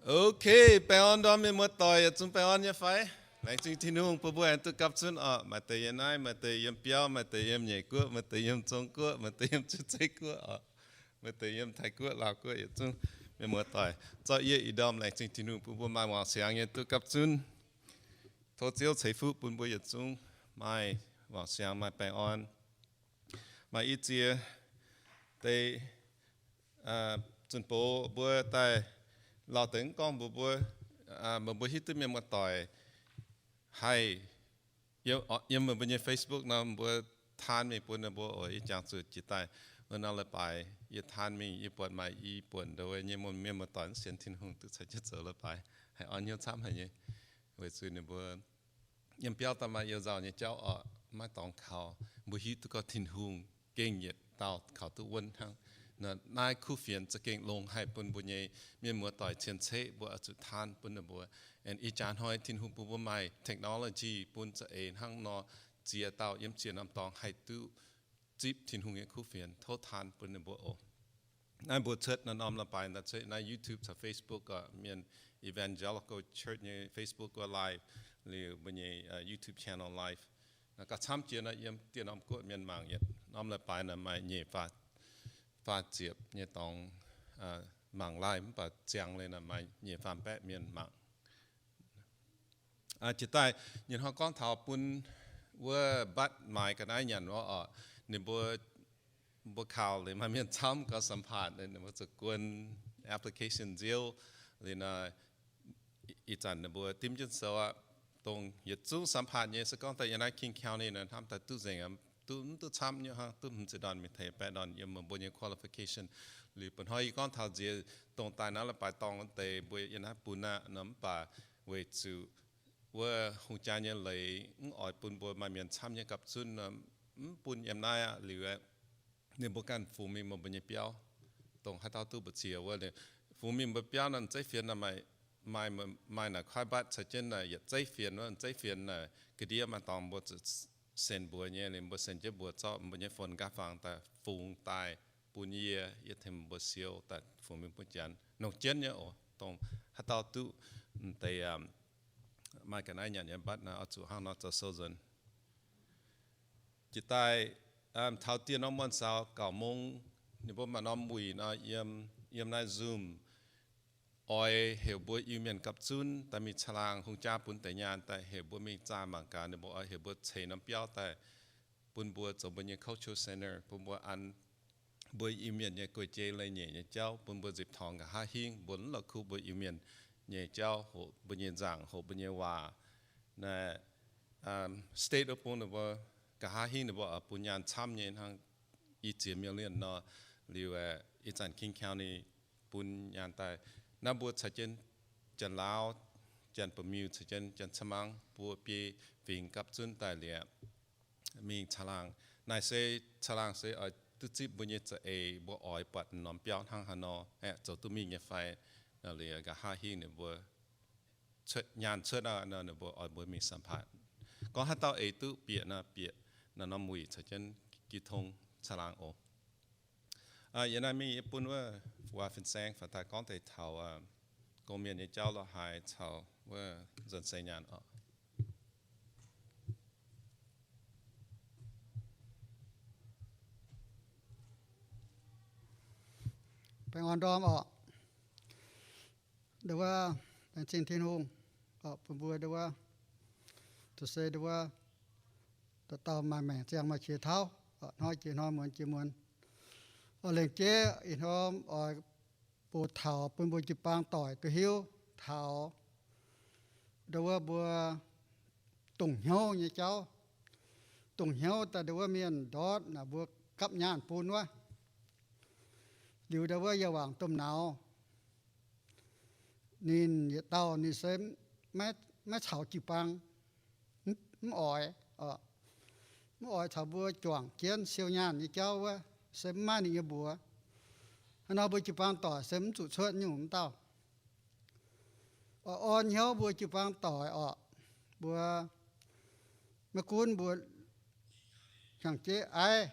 Ok, baengh orn ndorm mienh muoz-doic yietc zungv baengh orn nyei fai? Laengz zingh Tin-Hungh bun mbuo aengx duqv gapv zunv oc. Maaih deix yiem naaiv, maaih deix yiem biauv, maaih deix yiem nyeic guoqv, maaih deix yiem Zong-Guoqv, maaih deix yiem Zeiv Guoqv oc, maaih deix yiem Taiv Guoqv, Laauv Guoqv, yietc zungv mienh muoz-doic. Zorqv yie ih ndorm laengz zingh Tin-Hungh bun mbuo maaih wangc siangx nyei duqv gapv zunv. Tov Ziouv ceix fuqv bun mbuo yietc zungv maaih wangc siangx, maaih baengh orn. Maaih i ziex deix zunh bouc mbuo daaih lauh deix mv gorngv mbuox mbuo, mbuo hiuv duqv mienh muoz-doic haih yiem meih mbuo nyei Facebook nor, mbuo taan mingh bun ninh mbuo oc. Yie jangx zuqc jiex daaih wuov norm leiz-baaix yie taan mingh, yie buatc maaih i buonc ndau wuov nyei mienh muoz-doic mv sienx Tin-Hungh duqv caux jienv zoux leiz-baaix, haiz orn hnyouv camv haic nyei. Weic zuqc ninh mbuo yiem biauv daaih maaih you nzauh nyei jauv oc, maiv dorngx kaux. Mbuo hiuv duqv gorngv Tin-Hungh gengh yietc dauh kaux duqv wuonv hnangv. Naaiv kuv fienx za'gengh longx haic bun mbuo nyei mienh muoz-doic cien-ceqv mbuo oix zuqc taan bun ninh mbuo. Aengx ih jaax hnoi Tin-Hungh bun mbuo maaih technology bun za'eix hnangv nor, ziex dauh yiem ziex norm dorngx haih duqv zipv Tin-Hungh nyei kuv fienx. Tov taan bun ninh mbuo oc. Naaiv mbuo cuotv naaiv norm leiz-baaix daaih cuotv naaiv YouTube caux Facebook oc, mienh Evangelical Church nyei Facebook wuov live, liuz mbuo nyei YouTube channel live. Gauh camv jiex nor yiem dieh norm guoqv mienh mangc yietc norm leiz-baaix naaic maaih nyeic faah ziepc nyei dorngx mangc live, mv baac ziangx liuz naaic maaih nyeic faam baeqv mienh mangc. Jiex daaih nyei hnoi gorngv taux bun wuov mbatv maaiz ga'naaiv nyanc wuov oc, ninh mbuo, mbuo kaux liuz maaih mienh camv gauh สัมภาษณ์ ninh mbuo zuqc guon application nziouv liuz naaic, ih zanc ninh mbuo dimv jienv sou aqv. Dongh yietc zungv สัมภาษณ์ nyei se gorngv daaih yiem naaiv King County naaic hnamv daaih duqv nzengc, duqv, mv duqv camv nyei hnangv, duqv hmz ziepc ndorn mingh teix baeqv ndorn yiem meih mbuo nyei qualification. Liuz ba'hnoi yie gorngv taux nziex dongh daaih naaiv leiz-baaix dorngh wuov deix mbuo yiem naaiv bun aqv nor, mv baac weic zuqc wuov hungh jaa nyei leiz mv oix bun mbuo maaih mienh camv nyei gapv zunv nor, mv bun yiem naaiv aqv. Liuz ninh mbuo ganh fungx mingh meih mbuo nyei biauv, dongh haaix dauh duqv mbu'ziex wuov, fungx mingh mbuo biauv nor, zeiv fienx naaic maaih, maaih naaic kuaaiv mbatv caux jienv naaic yietc zeiv fienx wuov, zeiv fienx naaic ga'ndiev maaih dorngx mbuo zuqc sen mbuox nyei, liuz mbuo sen jienv mbuox zorqv mbuo nyei phone nqa'fangx daaih fungx daaih bun yie, yie tengx mbuo siou daaih fungx mingh bun janx. Nongc jienv nyei oc, dongh haaix dauh duqv m'deix maaih ga'naaiv nyanc nyei mbatv naaic oix zuqc hnangv nor zoux sou nzuonx. Jiex daaih taux dieh norm muonh saux gauh mong, ninh mbuo maaih norm wuic nor, yiem, yiem naaiv Zoom oix heuc mbuo Iu-Mienh gapv zunv daaih mingh caangh laangh. Hungh jaa bun deix nyaanh daaih heuc mbuo mingh zaah mangc gaax, ninh mbuo oix heuc mbuo ceix norm biauv daaih bun mbuo zoux mbuo nyei cultural center, bun mbuo an mbuo Iu-Mienh nyei guei-jei leiz-nyeic nyei jauv, bun mbuo nzipc torngx nqa'haav hingv, mbuo la'kuqv mbuo Iu-Mienh nyei jauv, hoqc mbuo nyei nzaangc, hoqc mbuo nyei waac. Naaiv state wuov bung ninh mbuo nqa'haav hingv ninh mbuo oix bun nyaanh camv nyei hnangv i ziex million nor. Liuz ih zanc King County bun nyaanh daaih, naaiv mbuo caux jienv Janx-Laauv, Janx-Ba'miuh caux jienv Janx-Ca'mangv buo biei fingx gapv zunv daaih liuz mingh caangh laangh. Naaiv se caangh laangh se oix duqv zipv mbuo nyei za'eix, mbuo oix buatc norm biauv hnangv haaix nor, aeqv, zoux duqv mingh nyei fai. Liuz nqa'haav hingv ninh mbuo cuotv nyaanh cuotv aqv nor, ninh mbuo oix mbuo mingh สัมภาษณ์. Gorngv haaix dauh eix duqv bieqc nor, bieqc naaiv norm wuic caux jienv jiu tong caangh laangh oc. Yie naaiv mingh yie bun wuov Fu Waac Fin-Saeng faaux daaih gorngv deix taux gong-mienh nyei jauv lorqc, haaix caux wuov nzuonx seix nyaanh oc. Baengh orn ndorm oc. Ndau wuov, laengz zingh Tin-Hungh oc, bun mbuo ndau wuov, duqv se ndau wuov, dauh dauh maaih maengc ziangh maaih qiex tauv, hnoi jiex hnoi, muonz jiex muonz. Oc, lengc jeiv ih hnoi oix bun taux bun mbuo jiu-baang doic duqv hiuv taux ndau wuov mbuo dongh hnyouv nyei jauv. Dongh hnyouv daaih ndau wuov mienh ndortv naaic mbuo gapv nyaanh bun wuov. Liuz ndau wuov yie wangc domh nauz, ninh yietc dauh ninh se maiv caux jiu-baang, mv oix, mv oix caux mbuo juangc jienv siou nyaanh nyei jauv wuov, se mv maaih ninh nyei mbuox. Hnangv nor mbuo jiu-baang doic se mv zuqc cuotv nyungc wuov dauh. Oix orn hnyouv mbuo jiu-baang doic oc, mbuo maiv gunv mbuo hnyangx-jeiv aiv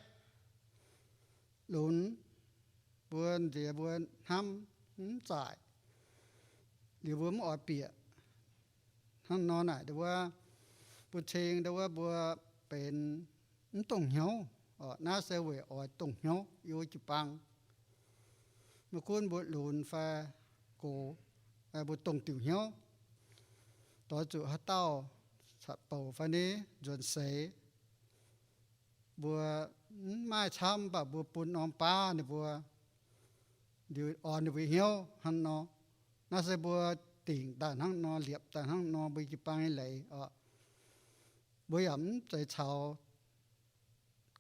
lunx, mbuo nziex mbuo hnamv mv zaaic, Liuz mbuo mv oix bieqc hnangv nor naaic, ndau wuov, mbuo ceng ndau wuov mbuo benx mv dongh hnyouv. Orqc, naaiv se weic oix dongh hnyouv yiem wuov jiu-baang. Maiv gunv mbuo lunx fai gox, mbuo dongh diuc hnyouv, doix zuqc haaix dauh catc bouc fai ni nzuonx seix, mbuo mv maaih camv, mv baac mbuo bun norm baav ninh mbuo, liuz orn ninh mbuo hnyouv hnangv nor. Naaiv se mbuo dingc daaih hnangv nor, liepc daaih hnangv nor mbuo jiu-baang nyei leiz orqc. Mbuo yaac mv zeiz caux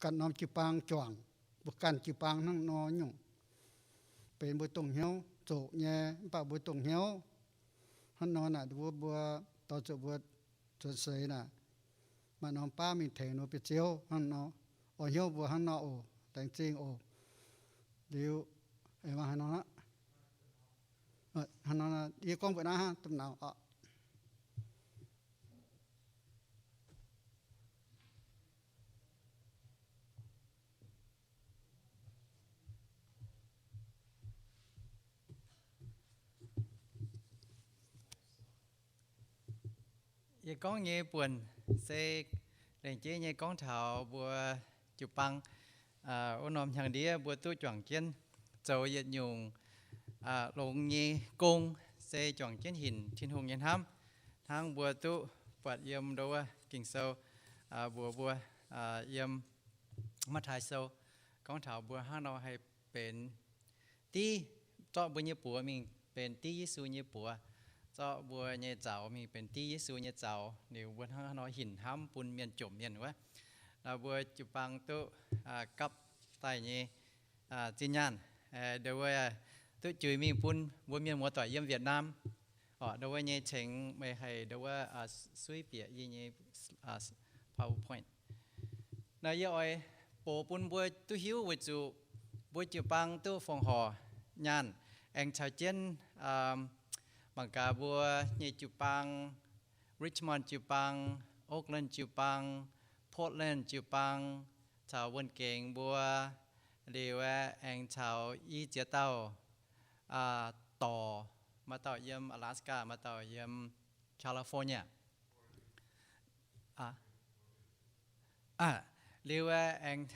ganh norm jiu-baang juangc, mbuo ganh jiu-baang hnangv nor nyungc, benx mbuo dongh hnyouv zoqc nyei, mv baac mbuo dongh hnyouv hnangv nor naaic, mbuo, mbuo doix zuqc mbuo nzuonx seix naaic, maaih norm baav mingh tengx ninh mbuo biauv-ziouv hnangv nor. Orn hnyouv mbuo hnangv nor oc. Laengz zingh oc. Liuz, hnangv nor, yie gorngv mbuox naaiv hnangv, domh nauz orqc. Yie gorngv nyei buonc se lengc jeiv nyei gorngv taux mbuo jiu-baang wuov norm hnyangx-ndiev mbuo duqv juangc jienv zoux yietc nyungc longx nyei gong, se juangc jienv hinc Tin-Hungh nyei hnamv. Hnangv mbuo duqv buatc yiem ndo wuov Ging-Sou, mbuox mbuo yiem Matv^taai Sou, gorngv taux mbuo hnangv nor haih benx div, zorqv mbuo nyei buoz mingh benx div Yesu nyei buoz, zorqv mbuo nyei zaux mingh benx div Yesu nyei zaux. Liuz mbuo hnangv nor hinc hnamv bun mienh jomc mienh wuov. Nor mbuo jiu-baang duqv gapv daaih nyei zinh nyaanh, ndo wuov, duqv juix mingh bun mbuo mienh muoz-doic yiem Vietnam. Orqc, ndo wuov nyei cengx meih haih ndo wuov suiv bieqc yie nyei PowerPoint. Naaiv yie oix box bun mbuo duqv hiuv weic zuqc mbuo jiu-baang duqv fongc horc nyaanh, aengx caux jienv mangc gaax mbuo nyei jiu-baang, Richmond jiu-baang, Oakland jiu-baang, Portland jiu-baang, caux wuonh gengx mbuo, liuz aengx caux i ziex dauh dorc, maaih dauh yiem Alaska, maaih dauh yiem California. Liuz aengx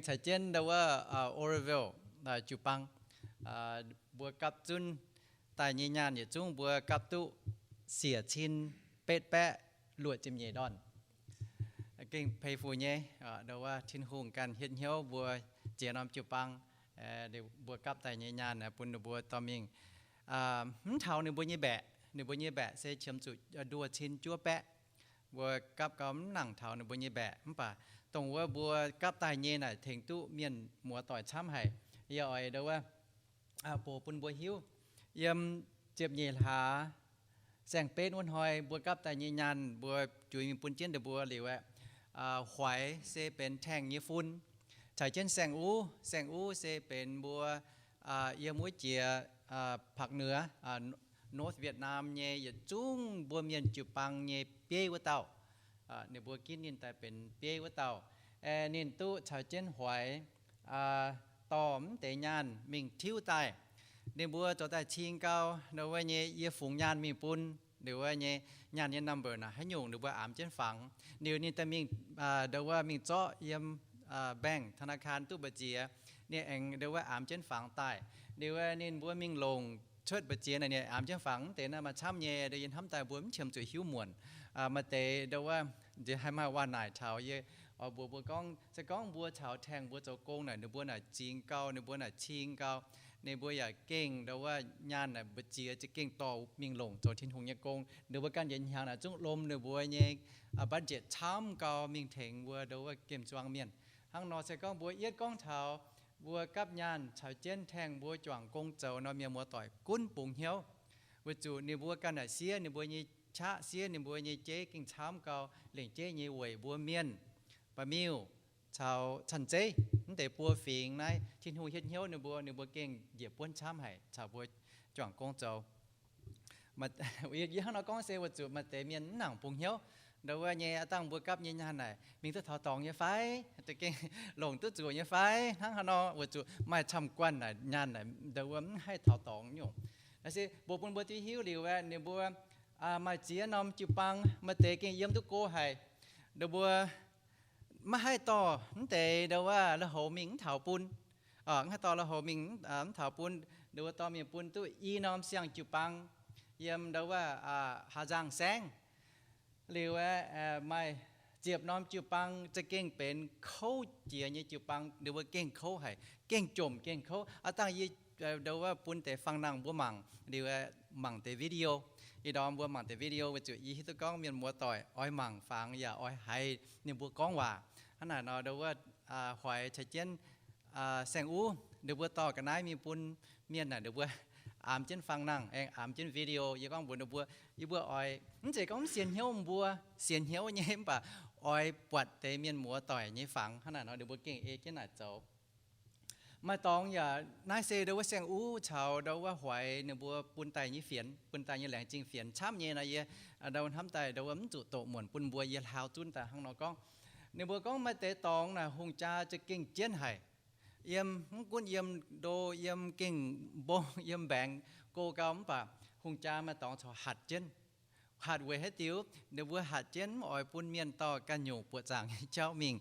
caux jienv ndo wuov Oroville jiu-baang, mbuo gapv zunv daaih nyei nyaanh yietc zungv mbuo gapv duqv siec cin betv baeqv luoqc ziepc nyeic ndorn. Gengh pei fu nyei, ndo wuov Tin-Hungh ganh hietv hnyouv mbuo ziex norm jiu-baang, mbuo gapv daaih nyei nyaanh bun ninh mbuo dorh mingh. Mv taux ninh mbuo nyei mbaeqc, ninh mbuo nyei mbaeqc se qiemx zuqc nduoh cin juov baeqv. Mbuo gapv gau mv nangc taux ninh mbuo nyei mbaeqc, mv baac dongh wuov mbuo gapv daaih nyei naaic tengx duqv mienh muoz-doic camv haic. Yie oix ndo wuov box bun mbuo hiuv, yiem ziepc nyeic hlaax saeng-benv wuov hnoi mbuo gapv daaih nyei nyaanh mbuo juix mingh bun jienv ninh mbuo liuz aeqv, Huaix se benx Tengh nyei fun, caux jienv Saeng-Uv. Saeng-Uv se benx mbuo yiem wuov jiex Phak Nua, North Vietnam nyei yietc zungv mbuo mienh jiu-baang nyei bieiv wuov dauh. Ninh mbuo ginv ninh daaih benx bieiv wuov dauh. Ninh duqv caux jienv Huaix dorh mv deix nyaanh mingh tiuv daaih. Ninh mbuo zoux daaih cing gau, ndo wuov nyei yie fungx nyaanh mingh bun, liuz wuov nyei nyaanh nyei number naaic haaix nyungc ninh mbuo amx jienv fangx. Liuz ninh daaih mingh, ndo wuov mingh zorqv yiem bank, ธนาคาร duqv mbu'ziex, ninh aengx ndo wuov amx jienv fangx daaih. Liuz wuov ninh mbuo mingh longc cuotv mbu'ziex naaic ninh amx jienv fangx. Mv deix naaiv maaih camv nyei, ndo yie hnamv daaih mbuo mv qiemx zuqc hiuv muonc. Maaih deix ndo wuov nziex haih maaih waac naaic taux yie, oix mbuox mbuo gorngv, se gorngv mbuo caux Tengh mbuo zoux gong naaic, ninh mbuo naaic zingx gau, ninh mbuo naaic cing gau, ninh mbuo yaac gengh ndo wuov nyaanh naaic mbu'ziex za'gengh dorh mingh longc zoux Tin-Hungh nyei gong. Ninh mbuo ganh yietc hnyangx naaic zungv lomh ninh mbuo nyei budget camv gau mingh tengx mbuo ndo wuov gemh zuangx mienh. Hnangv nor se gorngv mbuo yietv gorngv taux mbuo gapv nyaanh caux jienv Tengh mbuo juangc gong zoux nor, mienh muoz-doic gunv bungx hnyouv, weic zuqc ninh mbuo ganh naaic siev ninh mbuo nyei qaqv, siev ninh mbuo nyei jeiv gengh camv gau, lengc jeiv nyei weic mbuo mienh, ba'miuh, caux canh zeiv, mv deix buo fingx naaiv Tin-Hungh hietv hnyouv ninh mbuo, ninh mbuo gengh njiec buonv camv haic caux mbuo juangc gong zoux. Yie hnangv nor gorngv se weic zuqc maaih deix mienh mv nangc bungx hnyouv. Ndo wuov nyei aav dangh mbuo gapv nyei nyaanh naaic mingh duqv taux dorngx nyei fai, gengh longc duqv zuoqc nyei fai, hnangv haaix nor, weic zuqc maaih camv-guanh naaic nyaanh naaic ndo wuov mv haih taux dorngx nyungc. Naaiv se mbuox bun mbuo duqv hiuv liuz aeqv, ninh mbuo maaih ziex norm jiu-baang maaih deix gengh yiem duqv go haic. Ninh mbuo maiv haih dorh mv deix ndau wuov lui-houx mingh mv taux bun. Mv haih dorh lui-houx mingh mv taux bun. Ninh mbuo dorh mingh bun duqv i norm siang jiu-baang yiem ndau wuov Haa^nzangh Saengv. Liuz aeqv, maaih ziepc norm jiu-baang za'gengh benx kouv jiex nyei jiu-baang. Ninh mbuo gengh kouv haic, gengh jomc gengh kouv. Aav dangh yie ndau wuov bun deix fang nangh mbuo mangc liuz aeqv, mangc deix video. Ih ndorm mbuo mangc deix video weic zuqc yie hiuv duqv gorngv mienh muoz-doic oix mangc fangx yaac oix haiz ninh mbuo gorngv waac. Hnangv naaic nor ndau wuov hoiz caux jienv Saeng-Uv ninh mbuo dorh ga'naaiv mingh bun mienh naaic, ninh mbuo aamx jienv fang nangh, aengx aamx jienv video. Yie gorngv mbuox ninh mbuo, yie mbuo oix, mv zeiz gorngv mv sienx hnyouv mbuo, sienx hnyouv nyei, mv baac oix buatc deix mienh muoz-doic nyei fangx. Hnangv naaic nor ninh mbuo gengh ei jienv naaic zoux. Maaih dorngx yaac naaiv se ndau wuov Saeng-Uv caux ndau wuov hoiz ninh mbuo bun daaih nyei fienx, bun daaih nyei laengz zingh fienx camv nyei nor, yie ndau hnamv daaih ndau wuov mv zuqc doqc muonc bun mbuo, yie hlaau zunv daaih hnangv nor gorngv. Ninh mbuo gorngv maaih deix dorngx naaic hungh jaa za'gengh jienv haic. Yiem, mv gunv yiem ndo, yiem gengh mbong, yiem mbaengx go gau, mv baac hungh jaa maaih dorngx corc hatc jienv. Hatc weic haaix diuc? Ninh mbuo hatc jienv mv oix bun mienh dorh ganh nyungc buoqc zaangc nyei jauv mingh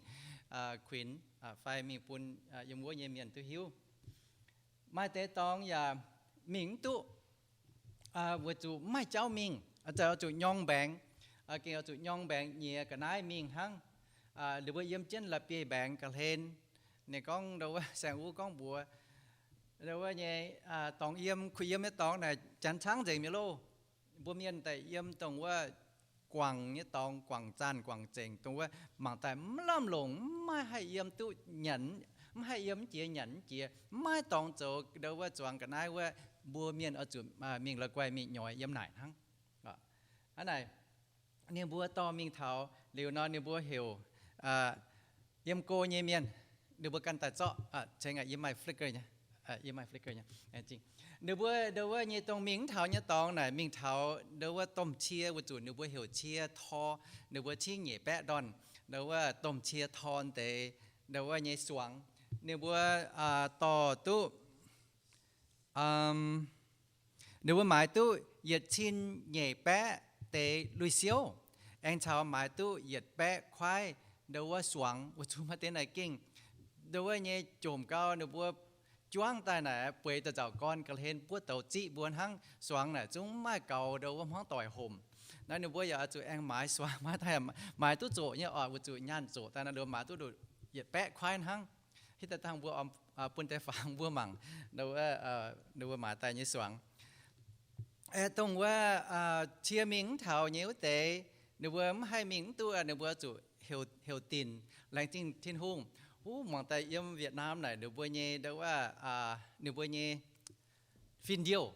kuinx fai mingh bun yiem wuov nyei mienh duqv hiuv. Maaih deix dorngx yaac mingh mv duqv weic zuqc mv maaih jauv mingh, oix zuqc nyorng mbaengx, gengh oix zuqc nyorng mbaengx nyiex ga'naaiv mingh hnangv. Ninh mbuo yiem jienv la'bieiv mbaengx ga'hlen. Ninh gorngv ndau wuov, Saeng-Uv gorngv mbuox ndau wuov nyei dorngx yiem, kuh yiem nyei dorngx naaic janx caangv nzengc mi'aqv loh. Mbuo mienh daaih yiem dongh wuov guangc nyei dorngx, guangc zaanh guangc zengc, dongh wuov mangc daaih mv lamh longc, mv maaih haih yiem duqv nyanc, mv haih yiem mv jiex nyanc mv jiex, mv maaih dorngx zoux ndau wuov zuangx ga'naaiv wuov, mbuo mienh oix zuqc mingh la'guaih mingh nyoix yiem naaic hnangv. Hnangv naaic ninh mbuo dorh mingh taux liuz nor, ninh mbuo heuc yiem go nyei mienh, ninh mbuo ganh daaih zorqv, ceng aqv, yie maaih flicker nyei, yie maaih flicker nyei. Ninh mbuo ndau wuov nyei dongh mingh mv taux nyei dorngx naaic mingh taux ndau wuov domh cie, weic zuqc ninh mbuo heuc cie tor, ninh mbuo cingv nyeic baeqv ndorn, ndau wuov domh cie tor deix ndau wuov nyei suangx. Ninh mbuo dorh duqv ninh mbuo maaiz duqv yietc cin nyeic baeqv deix lui-siouv, aengx caux maaiz duqv yietc baeqv kuaaiv ndau wuov suangx, weic zuqc maaih deix naaic gengh ndau wuov nyei jomc gau, ninh mbuo juangv daaih naaic bueix da'nzauc gorn ga'hlen buov douz ziqv mbuo hnangv. Suangx naaic zungv mv maaih gaux ndau wuov hmuangv doic homc. Naaiv ninh mbuo yaac oix zuqc aengx maaiz suangx, maaiz daaih maaiz duqv zoqc nyei oc, weic zuqc nyaanh zoqc daaih naaiv, ninh mbuo maaiz duqv yietc baeqv kuaaiv hnangv. Hitv daaih dangh mbuo bun deix fangx mbuo mangc, ninh mbuo maaiz daaih nyei suangx. Dongh wuov cie mingh mv taux nyei wuov deix, ninh mbuo mv haih mingh mv duqv, ninh mbuo zuqc heuc dinc laengz zingh Tin-Hungh. Wuov muangx daaih yiem Vietnam naaic ninh mbuo nyei ndau wuov, ninh mbuo nyei fin-ndiouh,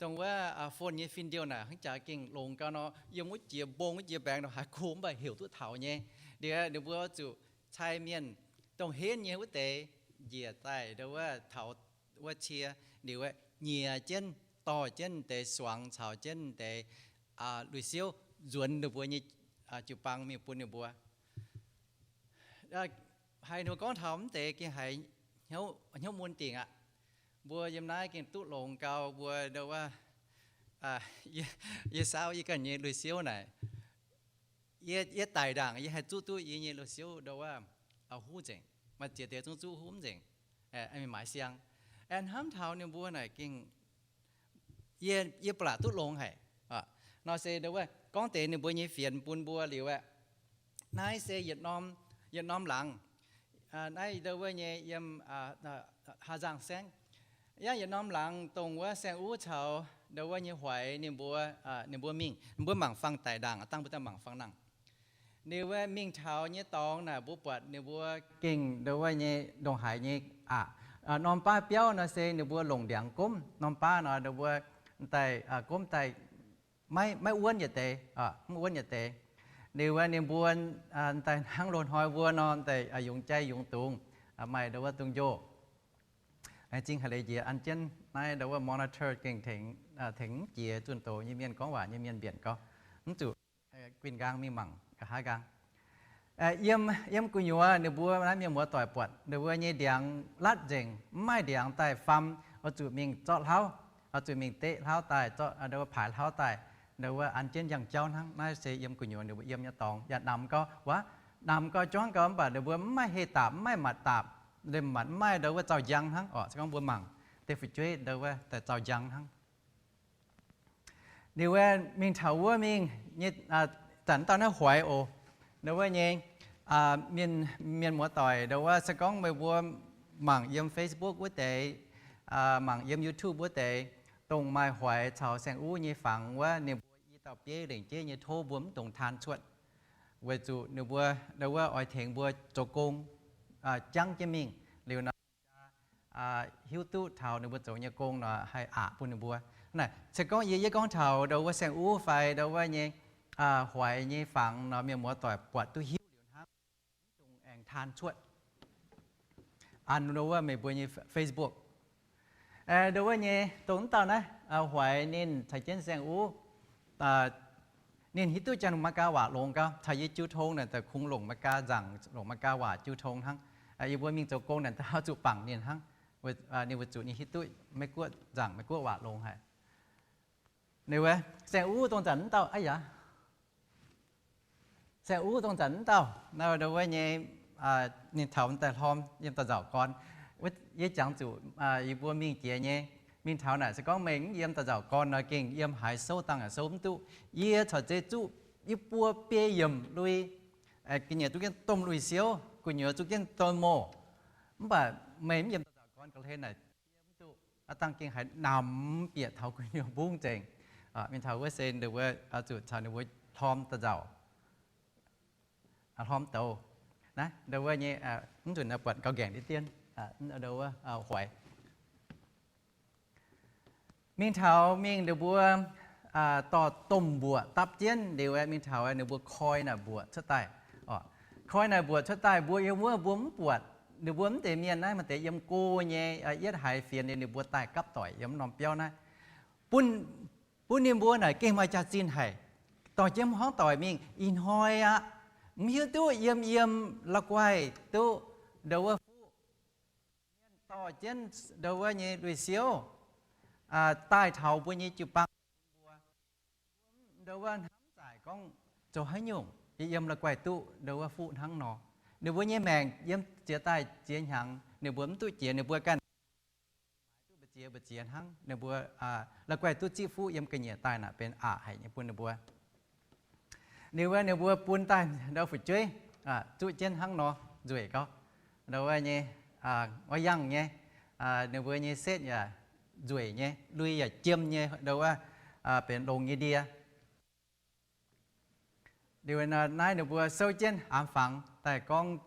dongh wuov phone nyei fin-ndiouh naaic hnangv jaax gengh longx gau nor, yiem wuov jiex mbong wuov jiex mbaengx nor haiz go mv baac heuc duqv taux nyei. Liuz ninh mbuo zuqc cai mienh dongh henv nyei wuov deix njiec daaih ndau wuov taux wuov cie, liuz nyiex jienv dorh jienv deix suangx caux jienv deix lui-siouv nzuonx ninh mbuo nyei jiu-baang mingh bun ninh mbuo. Haiz ninh mbuo gorngv taux mv deix gengh haiz hnyouv mun dingc aqv. Mbuo yiem naaiv gengh duqv longx gau mbuo ndau wuov, yie saauv yie ganh nyei lui-siouv naaic, yie daic ndaangc yie haih zuqv duqv yie nyei lui-siouv ndau wuov huv nzengc. Maaih ziex deix zungv zuqv huv nzengc, mingh maaiz siang. Aengx hnamv taux ninh mbuo naaic gengh yie ba'laqc duqv longx haic. Nor se ndau wuov gorngv deix ninh mbuo nyei fienx bun mbuo liuz aeqv, naaiv se yietc norm, yietc norm laangz. Naaiv ndau wuov nyei yiem Haa^nzangh Saengv. Yangh yietc norm laangz dongh wuov Saeng-Uv caux ndau wuov nyei hoiz ninh mbuo, ninh mbuo mingh, ninh mbuo mangc fangx daic ndaangc, dangh mbuo daaih mangc fangx nangh. Ninh mbuo mingh taux nyei dorngx naaic mbuo buatc ninh mbuo gengh ndau wuov nyei ndongc haaix nyei aqc. Norm baav biauv nor se ninh mbuo longc ndiangx gomv, norm baav nor ninh mbuo daaih gomv daaih maiv, maiv wuonv yietc deix, mv wuonv yietc deix. Liuz ninh mbuo daaih hnangv loz-hnoi wuov nor daaih yungz jai yungz dungz, maaih ndau wuov dungz njoh. Zingh haiz leiz njiec an jienv naaiv ndau wuov monitor gengh tengx, tengx mv jiex zunh doz nyei mienh, gorngv waac nyei mienh mbienc gau, mv zuqc guinh nqaang mingh mangc nqa'haav nqaang. Yiem, yiem gu'nyuoz ninh mbuo naaiv mienh muoz-doic buatc ninh mbuo nyei ndiangx latv nzengc, mv maaih ndiangx daaih faam, oix zuqc mingh zorqv hlauv. Oix zuqc mingh deqv hlauv daaih, zorqv ndau wuov paaix hlauv daaih, ndau wuov an jienv njang-jauv hnangv. Naaiv se yiem gu'nyuoz ninh mbuo yiem nyei dorngx. Yaac namx gau, wuov, namx gau, juangv gau, mv baac ninh mbuo mv maaih heh daapc, mv maaih matc daapc, liemh matc mv maaih ndau wuov zaux njang hnangv oc. Se gorngv mbuo mangc deix fu'jueiv ndau wuov daaih zaux njang hnangv. Liuz wuov mingh taux wuov mingh nyei, zanc mv dauh naaiv Hoix oc. Ndau wuov nyei, mienh, mienh muoz-doic, ndau wuov se gorngv meih mbuo mangc yiem Facebook wuov deix, mangc yiem YouTube wuov deix, dongh maaih Hoix caux Saeng Uv nyei fangx wuov, ninh mbuo i dauh bieiv lengc jeiv nyei tov mbuo mv dungx taan cuotv, weic zuqc ninh mbuo ndau wuov oix tengx mbuo zoux gong, jangv jienv mingh. Liuz nor, hiuv duqv taux ninh mbuo zoux nyei gong nor haih aqc bun ninh mbuo. Naaiv se gorngv yie, yie gorngv taux ndau wuov Saeng Uv fai ndau wuov nyei, Hoix nyei fangx nor, mienh muoz-doic buatc duqv hiuv liuz hnangv, mv dungx aengx taan cuotv an ndau wuov meih mbuo nyei Facebook. Ndau wuov nyei dongh mv dauh naaiv, Hoix ninh caux jienv Saeng Uv, ninh hiuv duqv Janx-Meigaa waac longx gau. Caux yie jiu tong naaic daaih kungx longc Meigaa nzaangc, longc Meigaa waac jiu tong hnangv. Yie mbuo mingh zoux gong naaic daaih oix zuqc bangc ninh hnangv. Ninh weic zuqc ninh hiuv duqv Meiv-Guoqv nzaangc, Meiv-Guoqv waac longx haic. Ninh wuov Saeng Uv dongh zanc mv dauh, aa yaac Saeng Uv dongh zanc mv dauh, ndau wuov nyei, ninh taux daaih hlorm yiem da'nzauc gorn. Yie jangx zuqc yie mbuo mingh jiex nyei, mingh taux naaic se gorngv meih mv yiem da'nzauc gorn nor gengh yiem haaix souv dangh yaac souv mv duqv. Yie caux zeiz zuqv yie buo biei yiemc lui, ga'nyiec duqv jienv domh lui-siouv, gu'nyuoz zuqv jienv domh moh. Mv baac meih mv yiem da'nzauc gorn ga'hlen naaic, mv duqv, aav dangh gengh haiz namx bieqc taux gu'nyuoz mbungv nzengc. Mingh taux wuov se ninh mbuo zuqc caux ninh mbuo hlorm da'nzauc, hlorm douz. Naaiv ndau wuov nyei, mv nzunc buatc gauh nqaengc diqv dien, ndau wuov Hoix. Mingh taux mingh ninh mbuo dorh domh mbuoqc dapv jienv liuz, mingh taux ninh mbuo koi naaic mbuoqc cuotv daaih. Koi naaic mbuoqc cuotv daaih, mbuo yiem wuov mbuo mv buatc. Ninh mbuo mv deix mienh naaiv maaih deix yiem go nyei, yietv haiz fienx liuz ninh mbuo daaih gapv doic yiem norm biauv naaiv. Bun, bun ninh mbuo naaic gengh maaih jaax-zinh haic. Dorh jienv hmuangv doic mingh ih hnoi aqv, mv hiuv duqv yiem yiem la'guaih duqv ndau wuov fuqv mienh dorh jienv ndau wuov nyei lui-siouv daaih taux mbuo nyei jiu-baang mbuo. Ndau wuov hnamv zaaic gorngv zoux haaix nyungc yie yiem la'guaih duqv ndau wuov fuqv hnangv nor. Ninh mbuo nyei maengc yiem ziex daaih ziex hnyangx ninh mbuo mv duqv jiex, ninh mbuo ganh duqv mbu'ziex mbu'ziex hnangv. Ninh mbuo la'guaih duqv zipv fuqv yiem ga'nyiec daaih naaic benx aqc haic nyei bun ninh mbuo. Liuz wuov ninh mbuo bun daaih ndau fu'jueiv zuqv jienv hnangv nor nzueic gau. Ndau wuov nyei, wuov yangh nyei, ninh mbuo nyei setv yaac nzueic nyei, lui yaac jiem nyei, ndau wuov benx longx nyei ndie. Liuz naaiv ninh mbuo souv jienv aamx fangx daaih gorngv,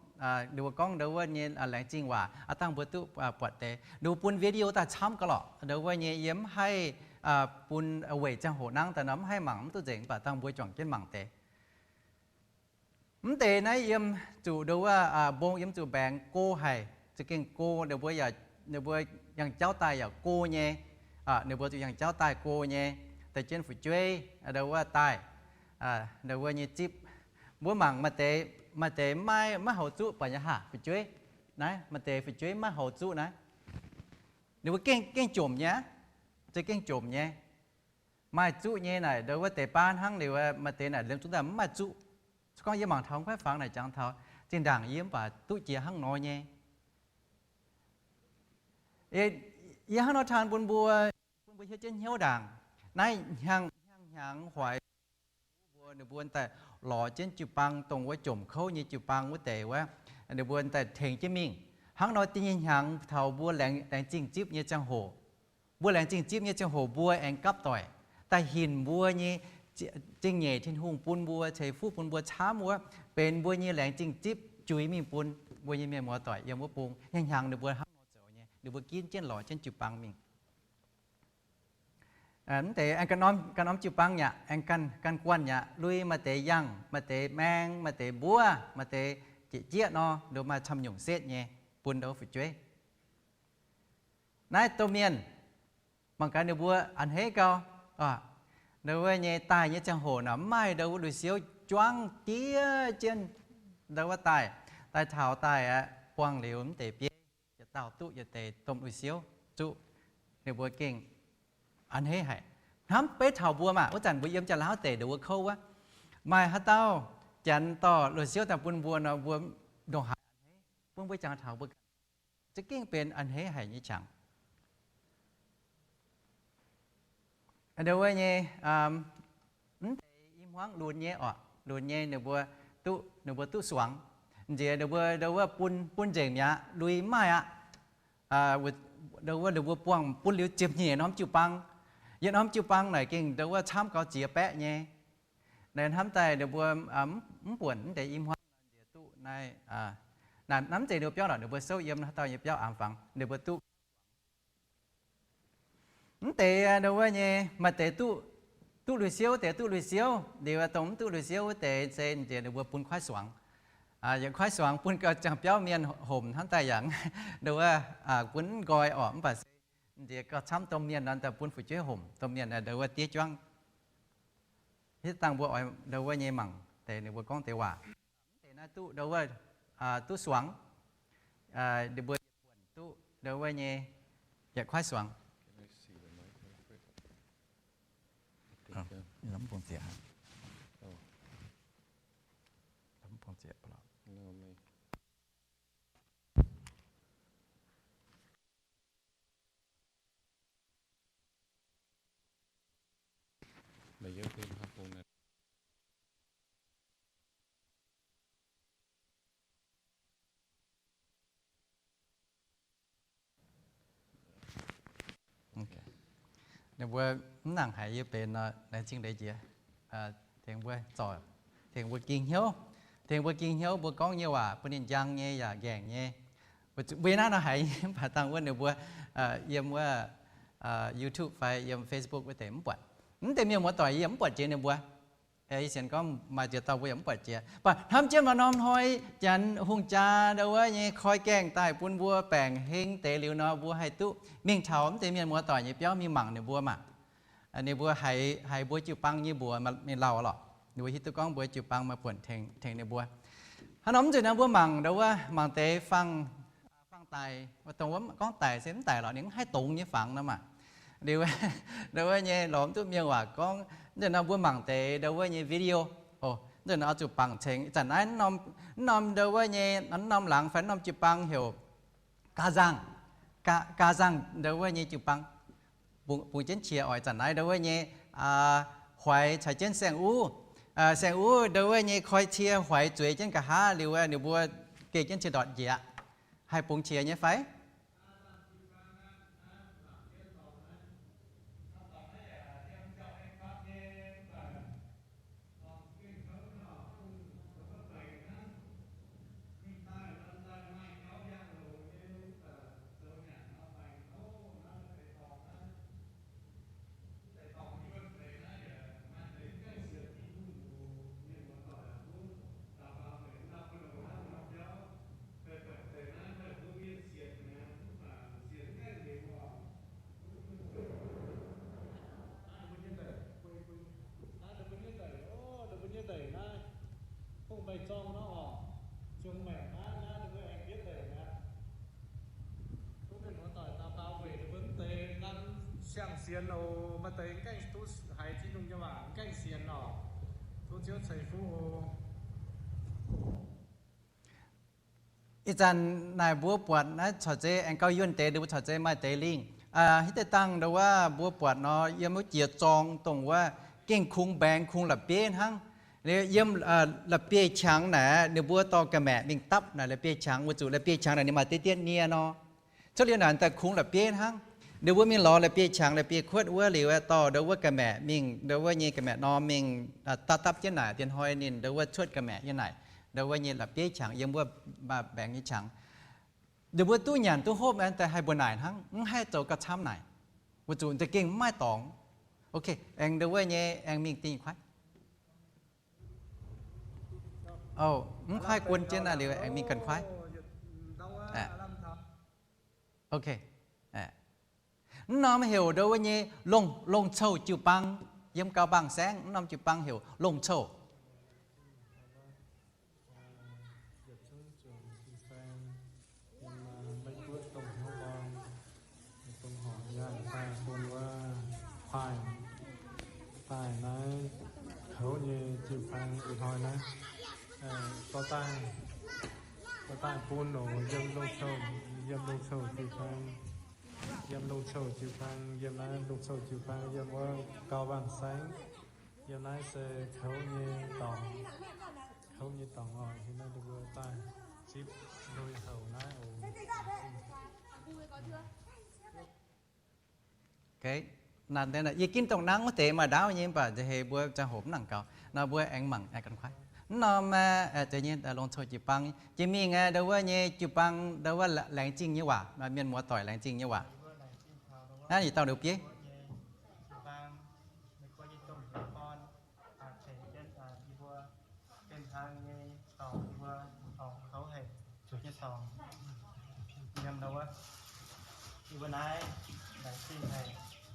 ninh mbuo gorngv ndau wuov nyei laengz zingh waac, aav dangh mbuo duqv buatc deix. Ninh mbuo bun video daaih camv gau lorqc. Ndau wuov nyei yie mv haih bun weic ziangh hoc nangv daaih nor mv haih mangc mv duqv nzengc, mv baac dangh mbuo juangc jienv mangc deix. Mv deix naaiv yiem zuqc ndau wuov mbong yiem zuqc mbaengx go haic, za'gengh go, ninh mbuo yaac, ninh mbuo yangh jauv daaih yaac go nyei. Ninh mbuo zuqc yangh jauv daaih go nyei, deix jienv fu'jueiv ndau wuov daaih, ndau wuov nyei zipv. Mbuo mangc maaih deix, maaih deix maiv, maiv hauz zuqv baac nyei haac fu'jueiv. Naaiv maaih deix fu'jueiv maiv hauz zuqv naaiv. Ninh mbuo gengh, gengh jomc nyei aqv. Za'gengh jomc nyei. Maaih zuqv nyei naaic ndau wuov deix baav hnangv liuz, maaih deix naaic liemh zungv daaih mv maaih zuqv. Se gorngv yie mangc taux kuaaiv fangx naaic jangx taux zinh ndaangc yie mv baac duqv jiex hnangv nor nyei. Yie hnangv nor taan bun mbuo, bun mbuo hiuv jienv hnyouv ndaangc. Naaiv hnyangx, hnyangx, hnyangx Hoix mbuo, ninh mbuo daaih lorz jienv jiu-baang dongh wuov jomc kouv nyei jiu-baang wuov deix wuov, ninh mbuo daaih tengx jienv mingh. Hnangv nor da'nyeic hnyangx taux mbuo laengz, laengz zingh zipv nyei ziangh hoc, mbuo laengz zingh zipv nyei ziangh hoc mbuo aengx gapv doic daaih hinc mbuo nyei zingh nyeic Tin-Hungh bun mbuo ceix fuqv bun mbuo camv wuov, benx mbuo nyei laengz zingh zipv juix mingh bun mbuo nyei mienh muoz-doic yiem wuov bung. Hnyangx, hnyangx ninh mbuo hnangv nor zoux nyei, ninh mbuo ginv jienv lorz jienv jiu-baang mingh. Mv deix aengx ganh norm, ganh norm jiu-baang yaac aengx ganh, ganh guanh yaac lui, maaih deix yangh, maaih deix maeng, maaih deix mbuov, maaih deix jieqv jieqv nor, nduov maaih camv nyungc setv nyei bun ndau fu'jueiv. Naaiv domh mienh mangc gaax ninh mbuo a'hneiv gau. Ndau wuov nyei daaih nyei ziangh hoc naaic mv maaih ndau wuov lui-siouv juangv diev jienv ndau wuov daaih. Daaih taux daaih aeqv, buangh liuz mv deix bieiv yietc dauh duqv yietc deix domh lui-siouv zuqv. Ninh mbuo gengh a'hneiv haic. Hnamv beiv taux mbuo maah, wuov zanc mbuo yiem Janx-Laauv deic ndongc wuov kouv wuov, maaih haaix dauh Janx dorh luoh siouv daaih bun mbuo nor, mbuo ndongc haaix a'hneiv, bun mbuo jangx taux mbuo za'gengh benx a'hneiv haic nyei qangx. Ndongc wuov nyei, mv deix i hmuangv lunx nyei oc, lunx nyei ninh mbuo duqv, ninh mbuo duqv suangx. Nziex ninh mbuo ndongc wuov bun, bun nzengc mi'aqv, lui maaih aqv. Ndongc wuov ninh mbuo buangh bun liuz ziepc nyeic norm jiu-baang. Yietc norm jiu-baang naaic gengh ndongc wuov camv gaux ziex baeqv nyei. Naaiv hnamv daaih ninh mbuo mv buonc mv deix i hmuangv nziex duqv naaiv, naaiv mv zeiz ninh mbuo biauv lorqc, ninh mbuo souv yiem haaix dauh nyei biauv aengx fangx ninh mbuo duqv. Mv deix ndongc wuov nyei maaih deix duqv, duqv lui-siouv, deix duqv lui-siouv liuz, dongh mv duqv lui-siouv wuov deix se nziex ninh mbuo bun kuaaiv suangx. Yietc kuaaiv suangx bun gauh ziangh biauv mienh homc hnamv daaih yaac ndongc wuov bun mv nqoi orqc, mv baac se nziex gauh camv domh mienh nor daaih bun fu'jueiv homc, domh mienh ndongc wuov diev juangv. Hitv dangh mbuo oix ndongc wuov nyei mangc deix ninh mbuo gorngv deix waac. Mv deix naaiv duqv ndongc wuov, duqv suangx, ninh mbuo yietc buonc duqv ndongc wuov nyei yietc kuaaiv suangx. Ninh mbuo mv nangc haiz yie benx nor, laengz zingh leiz jiex, tengx mbuo zorc, tengx mbuo ging hnyouv, tengx mbuo ging hnyouv mbuo gorngv nyei waac bun ninh njang nyei yaac nqaengc nyei. Mbuo yie naaiv nor haiz mv baac dangh wuov ninh mbuo yiem wuov YouTube fai yiem Facebook wuov deix mv buatc. Mv deix mienh muoz-doic yie yaac mv buatc jiex ninh mbuo. Ih sienx gorngv maaih ziex dauh mbuo yaac mv buatc jiex. Mv baac hnamv jienv maaih norm hnoi Janx hungh jaa ndau wuov nyei koi gaengh daaih bun mbuo baengc heng deix liuz nor, mbuo haih duqv mingh taux mv deix mienh muoz-doic nyei biauv mingh mangc ninh mbuo maah. Ninh mbuo haiz, haiz mbuo jiu-baang nyei mbuox mingh lauh lorqc. Ninh mbuo hiuv duqv gorngv mbuo jiu-baang maaih buonc tengx, tengx ninh mbuo. Hnangv nor mv nzunc naaiv mbuo mangc ndau wuov, mangc deix fangx, fangx daic, dongh wuov gorngv daic se mv daic lorqc, ninh mv haih dongz nyei fangx nor maah. Liuz, ndau wuov nyei lorz mv duqv mienh waac gorngv. Mv nzunc nor mbuo mangc deix ndau wuov nyei video. O, mv nzunc nor oix zuqc bangc cengx. Ih zanc naaiv mv norm, mv norm ndau wuov nyei, mv norm laangz fai mv norm jiu-baang heuc Gaa Nzangh. Gaa, Gaa Nzangh ndau wuov nyei jiu-baang bungx jienv qiex oix zanc naaiv ndau wuov nyei, Huaix caux jienv Saeng Uv. Saeng Uv ndau wuov nyei koi cie Huaix zueiz jienv nqa'haav liuz, ninh mbuo geh jienv cie ndortc njiec aqv. Haih bungx qiex nyei fai? Naaiv ninh mbuo nyei ndeic, o, ninh mbuo nyei ndeic naaiv, hungh meic zorng nor oc. Ziouc maic naaiv, naaiv ninh mbuo aengx bietv ndeic mi'aqv. Duqv mienh muoz-doic daux gaux weic ninh mbuo mv deix nanv siang-sienx oc. Maaih deix mv gaengh duqv haiz Tin-Hungh nyei waac mv gaengh sienx oc. Tov Ziouv ceix fuqv oc. Ih zanc naaic mbuo buatc naaiv corc zeiz aengx gauh yuonh deix, ninh mbuo corc zeiz maaih deix lingh. Hitv deix dangh ndau wuov mbuo buatc nor, yiem wuov jiex zorng dongh wuov gengh kungx mbaengx kungx la'bieiv hnangv. Yiem la'bieiv-qangx naaic ninh mbuo dorh ga'maeqc mingh dapv naaic la'bieiv-qangx, weic zuqc la'bieiv-qangx naaic ninh maaih diqv dietv nie nor. Cuotv liuz naaic daaih kungx la'bieiv hnangv. Ninh mbuo mingh lorz la'bieiv-qangx la'bieiv-kuotv wuov liuz, dorh ndau wuov ga'maeqc mingh, ndau wuov nyei ga'maeqc norm mingh dapv dapv jienv naaic, dien hnoi ninh ndau wuov cuotv ga'maeqc nyei naaic, ndau wuov nyei la'bieiv-qangx yiem wuov mbaengx nyei qangx. Ninh mbuo duqv nyanc duqv hopv daaih haih mbuoqc naaic hnangv, mv haih zoux gauh camv naaic, weic zuqc za'gengh mv maaih dorngx. Ok, aengx ndau wuov nyei aengx mingh dingh kuaaiv. O, mv kuaaiv guon jienv naaiv liuz aengx mingh ganh kuaaiv. Ok. Mv norm heuc ndau wuov nyei Longc, Longc Cou jiu-baang, yiem Gau Bang Saengv mv norm jiu-baang heuc Longc Cou. jiu-baang ih hnoi naaiv, dorh daaih, dorh daaih bun oc, yiem Longc Cou, yiem Longc Cou jiu-baang, yiem Longc Cou jiu-baang, yiem naaiv Longc Cou jiu-baang, yiem wuov Gau Waanh Saengv, yiem naaiv se kouv nyei dorngx, kouv nyei dorngx oc. Yiem naaiv mbuo daaih zipv lui-houx naaiv oc. Yie ginv dongh nangv wuov deix maaih ndaauv nyei, mv baac nziex heix mbuo ziangh hoc mv nangc gaux nor, mbuo aengx mangc aengx gan kuaaiv. Mv norm, aa, deix nyei Longc Cou jiu-baang, jiex mingh aeqv, ndau wuov nyei jiu-baang, ndau wuov laengz zingh nyei waac, mienh muoz-doic laengz zingh nyei waac. Naaiv yietc dauh liuz bieiv. Yiem ndau wuov, yie mbuo naaiv laengz zingh haic,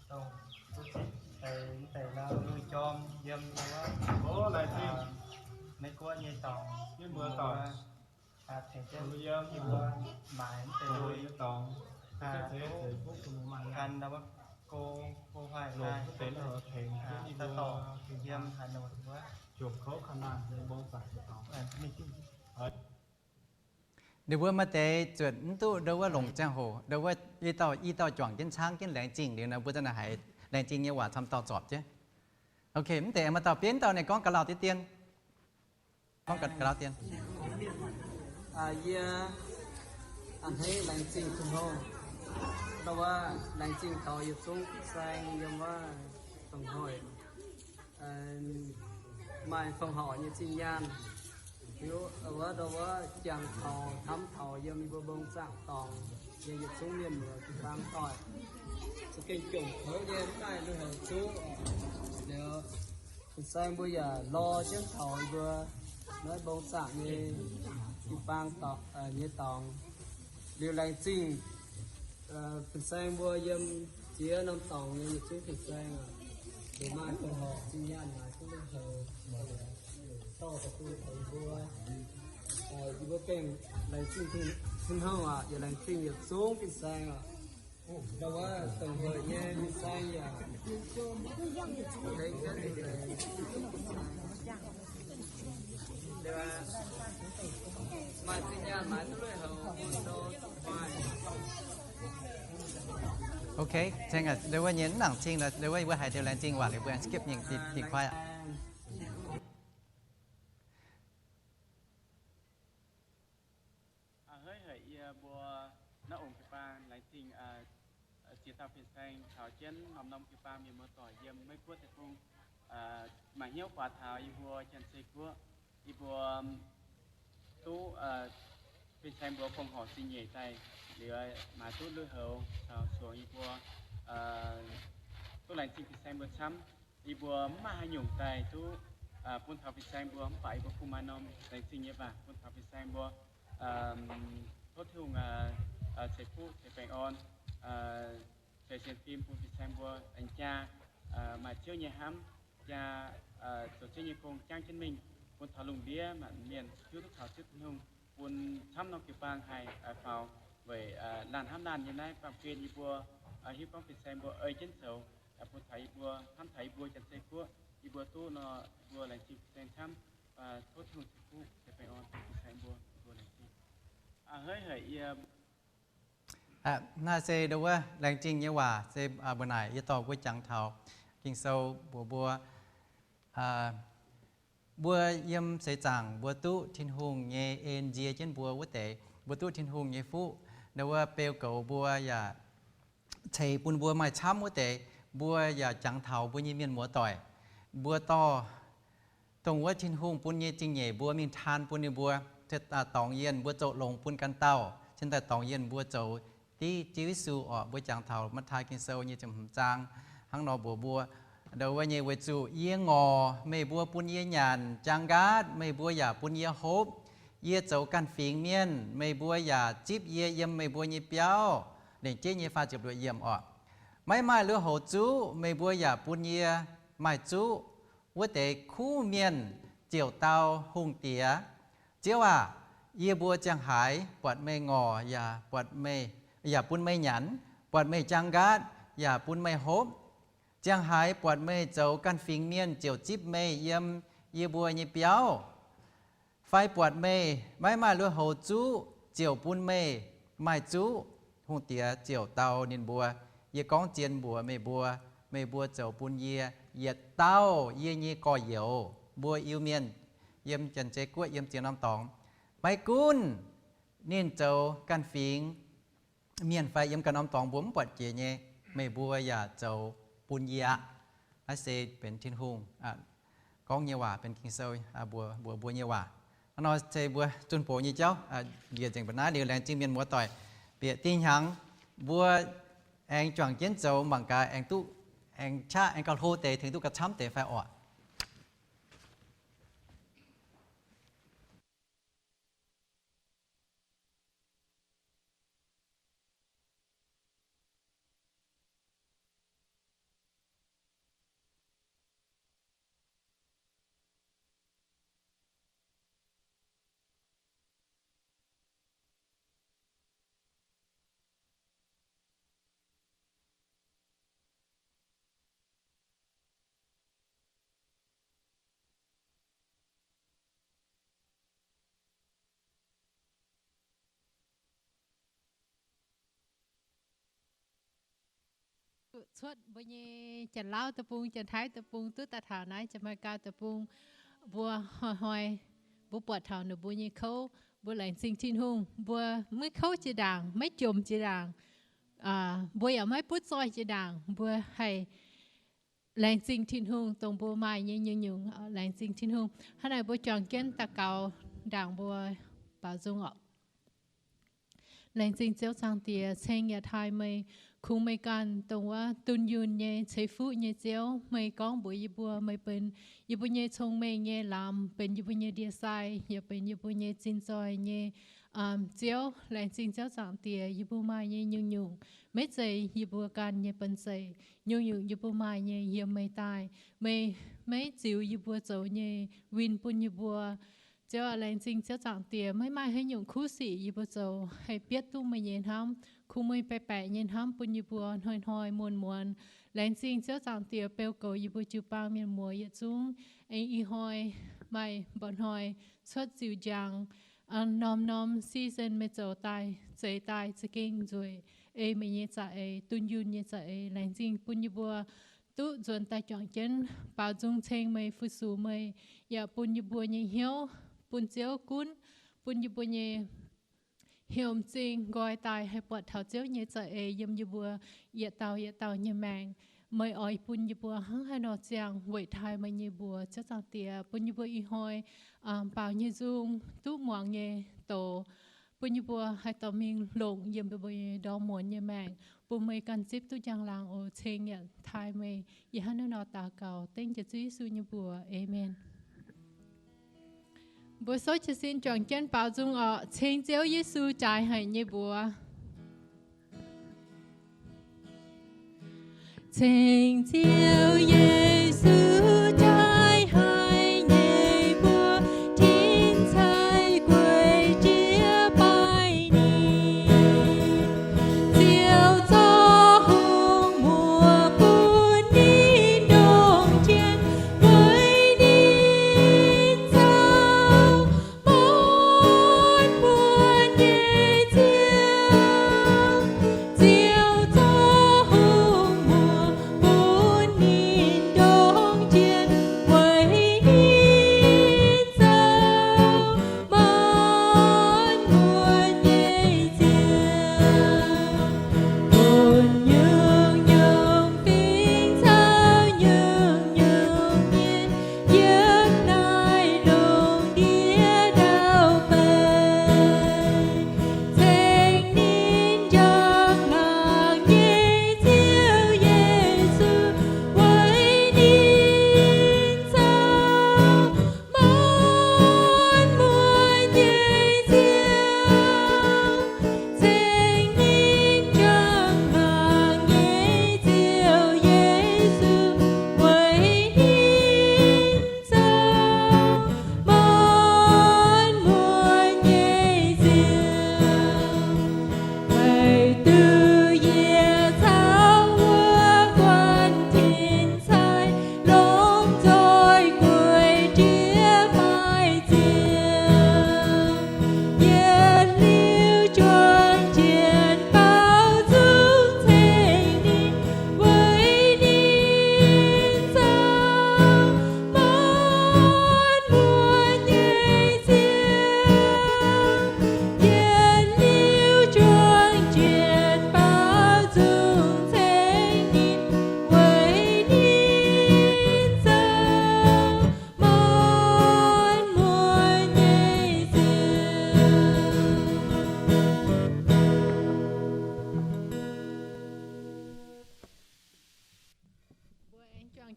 dongh duqv zipv deix, deix ndau lui-jorm yiem ndau wuov, Meiv Guoqv nyei dorngx, mienh muoz-doic, tengx jienv yie mbuo maaiz deix lui, duqv gan ndau wuov go, go huaai daaih, daaih dorngc yiem Hà Nội wuov. Ninh mbuo maaih deix zuotc mv duqv ndau wuov longc ziangh hoc, ndau wuov i dauh, i dauh juangc jienv caangv jienv laengz zingh liuz nor, mbuo za'naaic haiz laengz zingh nyei waac camv dauh zorpc jienv. Ok, mv deix maaih dauh bieiv dauh ninh gorngv ga'lauh deix dien. Gorngv ga'lauh dien. Yie a'hneiv laengz zingh Tin-Hungh, ndau wuov laengz zingh taux yietc zungv fin-saeng yiem wuov dongh hoic maaih fongc horc nyei zinh nyaanh. Hiuv wuov ndau wuov jangx taux, hnamv taux yiem yie mbuo mbong zaangc dorngx nyei yietc zungv mienh muoz jiu-baang doic, za'gengh jomc kouv nyei, mv maaih lui-houx zuqv. Liuz fin-saeng mbuo yaac lorz jienv taux yie mbuo naaiv mbong zaangc nyei jiu-baang nyei dorngx. Liuz laengz zingh fin-saeng mbuo yiem ziex norm dorngx nyei yietc zungv fin-saeng, maaih fongc horc zinh nyaanh, maaih duqv lui-houx, dorh daaih bun taux yie mbuo. Yie mbuo gengh laengz zingh Tin-Hungh aac, yaac laengz zingh yietc zungv fin-saeng aac. Ndau wuov dongh hoic nyei fin-saeng yaac maaih zinh nyaanh, maaih duqv lui-houx. Ok, ndau wuov nyei mv nangc zingh, ndau wuov yie mbuo haiz deix laengz zingh waac liuz mbuo skip mingh dingh kuaaiv aqv. A'hneiv haic yie mbuo naaiv ong jiu-baang laengz zingh ziex dauh fin-saeng caux jienv norm-norm jiu-baang mienh muoz-doic yiem Meiv Guoqv deic-bung, maaih hnyouv guaax taux yie mbuo Janx-Zei Guoqv. Yie mbuo duqv fin-saeng mbuo fongc horc zingh nyeic daaih liuz, maaih duqv lui-houx caux suonx yie mbuo duqv laengz zingh fin-saeng mbuo camv. Yie mbuo mv maaih haaix nyungc daaih duqv bun taux fin-saeng mbuo, mv baac yie mbuo kungx maaih norm laengz zingh nyei waac bun taux fin-saeng mbuo. Tov Tin-Hungh ceix fuqv ceix baengh orn, ceix sienx fim bun fin-saeng mbuo aengx jaa maaih Ziouv nyei hnamv, jaa zoux Ziouv nyei gong jangv jienv mingh, bun taux lungh ndiev maanc mienh hiuv duqv taux Ziouv Tin-Hungh, bun camv norm jiu-baang haih faaux weic laanh hnamv laanh nyei naaiv baamh gen yie mbuo hiuv gorngv fin-saeng mbuo ei jienv zoux, bun taux yie mbuo, hnamv taux yie mbuo Janx-Zei Guoqv, yie mbuo duqv nor, yie mbuo laengz zingh fin-saeng camv. Tov Tin-Hungh ceix fuqv ceix baengh orn bun fin-saeng mbuo, yie mbuo laengz zingh. A'hneiv haic yie Naaiv se ndau wuov laengz zingh nyei waac se mbuo naaic yie dorh mbuo jangx taux Ging-Sou mbuox mbuo, mbuo yiem seix zaangc mbuo duqv Tin-Hungh nyei en nzie jienv mbuo wuov deix, mbuo duqv Tin-Hungh nyei fuqv, ndau wuov beu goux mbuo yaac ceix bun mbuo maaih camv wuov deix, mbuo yaac jangx taux mbuo nyei mienh muoz doic. Mbuo dorh dongh wuov Tin-Hungh bun nyei zingh nyeic mbuo mingh taan bun ninh mbuo, dorngx yienh mbuo zoux longx bun ganh dauh, cingx daaih dorngx yienh mbuo zoux div Ziouv Yesu orqc. Mbuo jangx taux Matv^taai Ging-Sou nyei ziepc hmz zaang hnangv nor mbuox mbuo, ndau wuov nyei, weic zuqc yie ngorc meih mbuo bun yie nyanc, jaang nqaatv meih mbuo yaac bun yie hopv, yie zoux ganh fingx mienh meih mbuo yaac zipv yie yiem meih mbuo nyei biauv. Lengc jeiv nyei faah ziepc luoqc yiemc orqc. Maiv maaih lui-houx zuqv meih mbuo yaac bun yie maaih zuqv. Wuov deix kuv mienh ziouc dau hungh diex, Ziouv aah! Yie mbuo ziangh haaix buatc meih ngorc yaac bun meih nyanc, buatc meih jaang nqaatv yaac bun meih hopv? Ziangh haaix buatc meih zoux ganh fingx mienh ziouc zipv meih yiem yie mbuo nyei biauv, fai buatc meih maiv maaih lui-houx zuqv ziouc bun meih maaih zuqv. Hungh diex ziouc dau ninh mbuo, Yie gorngv zien mbuox meih mbuo, meih mbuo zoux bun yie yietc dauh yie nyei gorx-youz. Mbuo Iu-Mienh yiem Janx-Zei Guoqv yiem ziex norm dorngx, maiv gunv ninh zoux ganh fingx mienh fai yiem ganh norm dorngx mbuo mv buatc jiex nyei, meih mbuo yaac zoux bun yie aqv. Naaiv se benx Tin-Hungh gorngv nyei waac, benx Ging-Sou mbuox mbuo nyei waac. Hnangv nor se mbuo zunh box nyei jauv njiec nzengc mbuo naaiv liuz. Laengz zingh mienh muoz-doic, bieqc dinh hnyangx mbuo aengx juangc jienv zoux mangc gaax aengx duqv, aengx qaqv aengx gauh hlo deix tengx duqv gauh camv deix fai orqc. Cuotv mbuo nyei Janx-Lauv deic-bung, Janx-Taiv deic-bung, duqv daaih taux naaiv Janx-Meigaa deic-bung, mbuo hnoi-hnoi mbuo buatc taux ninh mbuo nyei kouv, mbuo laengz zingh Tin-Hungh. Mbuo maiv kouv jiex ndaangc, maiv jomc jiex ndaangc, mbuo yaac maiv butv zoih jiex ndaangc, mbuo haih laengz zingh Tin-Hungh dongh mbuo maaih nyei nyungc-nyungc. Laengz zingh Tin-Hungh. Hnangv naaic mbuo juangc jienv daux gaux ndaangc mbuo baaux nzung orqc. Laengz zingh Ziouv Zaangc Diex, ceng yaac taaih meih, kungx meih ganh dongh wuov dunh yunh nyei, ceix fuqv nyei Ziouv. Meih gorngv mbuox yie mbuo, meih benx yie mbuo nyei cong-mengh nyei lamz, benx yie mbuo nyei ndie-sai, yaac benx yie mbuo nyei zinh zoih nyei Ziouv. Laengz zingh Ziouv Zaangc Diex, yie mbuo maaih nyei nyungc-nyungc maiv zeiz yie mbuo ganh nyei benx zeic. Nyungc-nyungc yie mbuo maaih nyei yiem meih daaih. Meih maiv ziux yie mbuo zoux nyei win bun yie mbuo. Ziouv aac, laengz zingh Ziouv Zaangc Diex, maiv maaih haaix nyungc kuv sic yie mbuo zoux haih bietv duqv meih nyei hnamv. Kungx meih baeqc baeqc nyei hnamv bun yie mbuo hnoi-hnoi muonz-muonz. Laengz zingh Ziouv Zaangc Diex beu goux yie mbuo jiu-baang mienh muoz yietc zungv. Aengx ih hnoi maaih mba'hnoi cuotv ziux njang, norm-norm season meih zoux daaih zeix daaih za'gengh nzueic. Ei meih nyei za'eix, dunh yunh nyei za'eix, laengz zingh bun yie mbuo duqv nzuonx daaih juangc jienv baaux nzung ceng meih, fu-sux meih, yaac bun yie mbuo nyei hnyouv bun Ziouv gunv, bun yie mbuo nyei heuc m'zing nqoi daaih haih buatc taux Ziouv nyei za'eix yiem yie mbuo yietc dauh yietc dauh nyei maengc. Meih oix bun yie mbuo hnangv haaix nor ziangh weic taaih meih nyei mbuox. Ziouv Zaangc Diex, bun yie mbuo ih hnoi baaux nyei nzung duqv muangx nyei doz, bun yie mbuo haih dorh mingh longc yiem yie mbuo nyei ndorm muonz nyei maengc, bun meih ganh zipv duqv njang-laangc oc. Ceng yaac taaih meih. Yie hnangv naaiv nor daux gaux dengv jiex Ziouv Yesu nyei mbuox. Aamen. Mbuo souv jiez sin juangc jienv baaux nzung orqc. Ceng Ziouv Yesu jaaix haic nyei mbuox. Ceng Ziouv Yesu jaaix haic nyei mbuox, tin-sai gueic jiez baaih ninh. Ziouv zorqv hungh muoc bun ninh ndongc jienv weic ninh nzauh muonz muonz nyei Ziouv. Ziouv zorqv hungh muoc bun ninh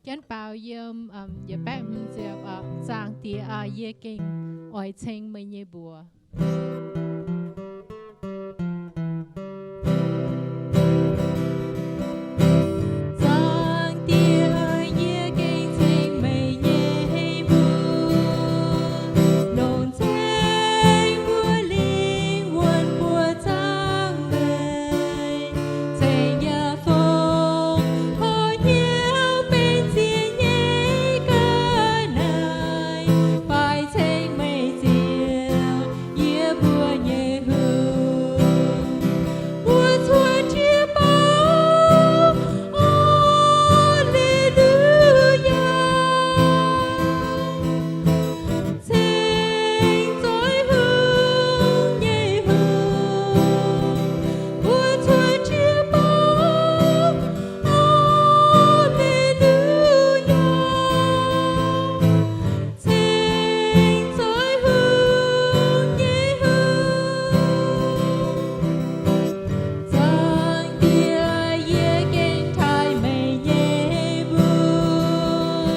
Jienv baaux yiem yietc baeqv hmz ziepc. Zaangc Diex aah, yie gengh oix ceng meih nyei mbuox. Zaangc Diex aah, yie gengh ceng meih nyei mbuox, longc ceng mbuo lingh wuonh mbuo zaangc meih, ceng yaac fongc horc hnyouv benx ziex nyei ga'naaiv, fai ceng meih Ziouv, yie mbuo nyei hungh. Mbuo cuotv jiex baac, Aa^le^lu^yaa, ceng zoih hungh nyei hungh. Mbuo cuotv jiex baac, Aa^le^lu^yaa, ceng zoih hungh nyei hungh. Zaangc Diex, yie gengh taaih meih nyei mbuox,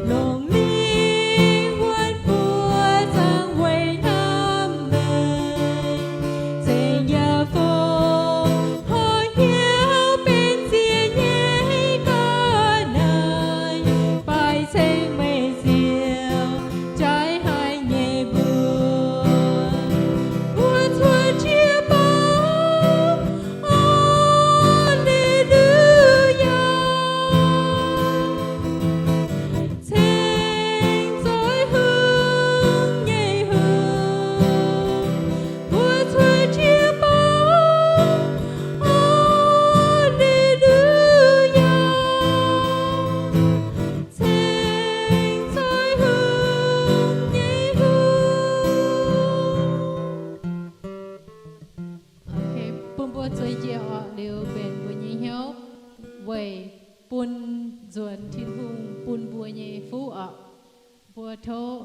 longc lingh wuonh mbuo zaangc weic hnamv meih, ceng yaac fongc horc hnyouv benx ziex nyei ga'naaiv, fai ceng meih Ziouv, jaaix haic nyei mbuox. Mbuo cuotv jiex baac, Aa^le^lu^yaa, ceng zoih hungh nyei hungh. Mbuo cuotv jiex baac, Aa^le^lu^yaa, ceng zoih hungh nyei hungh. Bun mbuo zueiz njiec orqc, liuz mbenc mbuo nyei hnyouv weic bun nzuonx Tin-Hungh bun mbuo nyei fuqv orqc. Mbuo tov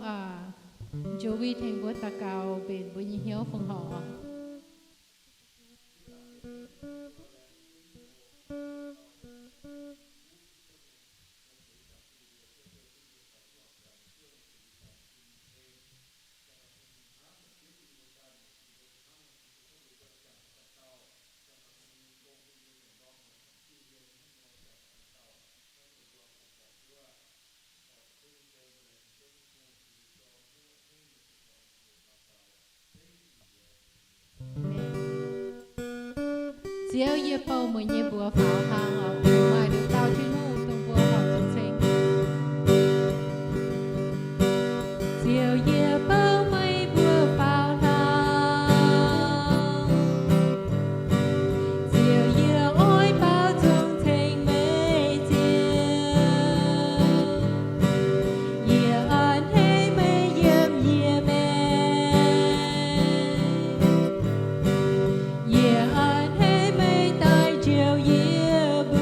Joey tengx mbuo daux gaux mbenc mbuo nyei hnyouv fongc horc orqc. Ziouv, yie bouh meih nyei mbuox faaux hlang oc. Maaih nduqc dauh Tin-Hungh dongh mbuo horpc zuqc ceng. Ziouv, yie bouh meih mbuox faaux hlang. Ziouv, yie oix baaux nzung ceng meih Ziouv. Yie a'hneiv meih yiem yie maengc. Yie a'hneiv meih daaih njoux yie mbuo.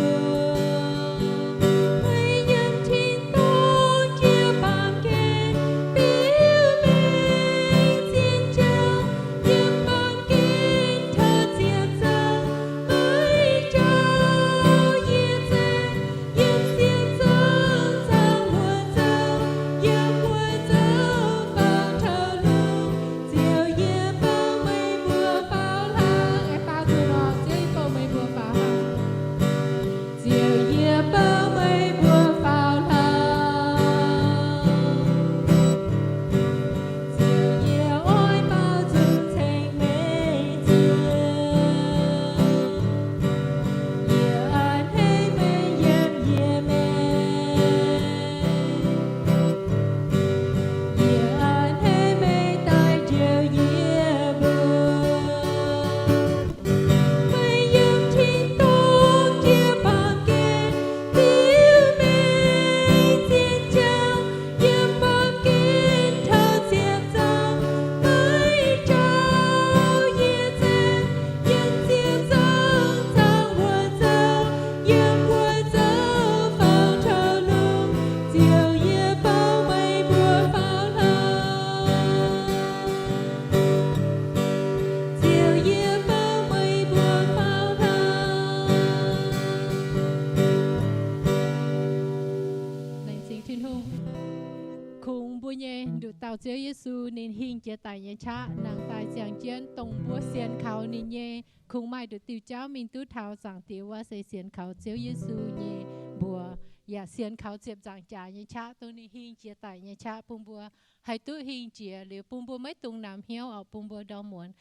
dauh Ziouv Yesu ninh hingh jiex daic nyei qaqv nangc daaih ziangh jienv dongh mbuo sienx kaux ninh nyei kungx maaih nduqc diuh jauv mingh duqv taux Zaangc Diex wuov se sienx kaux Ziouv Yesu nyei mbuox, yaac sienx kaux ziepc nzaangc jaax nyei qaqv, dongh ninh hingh jiex daic nyei qaqv bun mbuo haih duqv hingh jiex liuz bun mbuo maiv dungx namx hnyouv orqc, bun mbuo ndorm muonz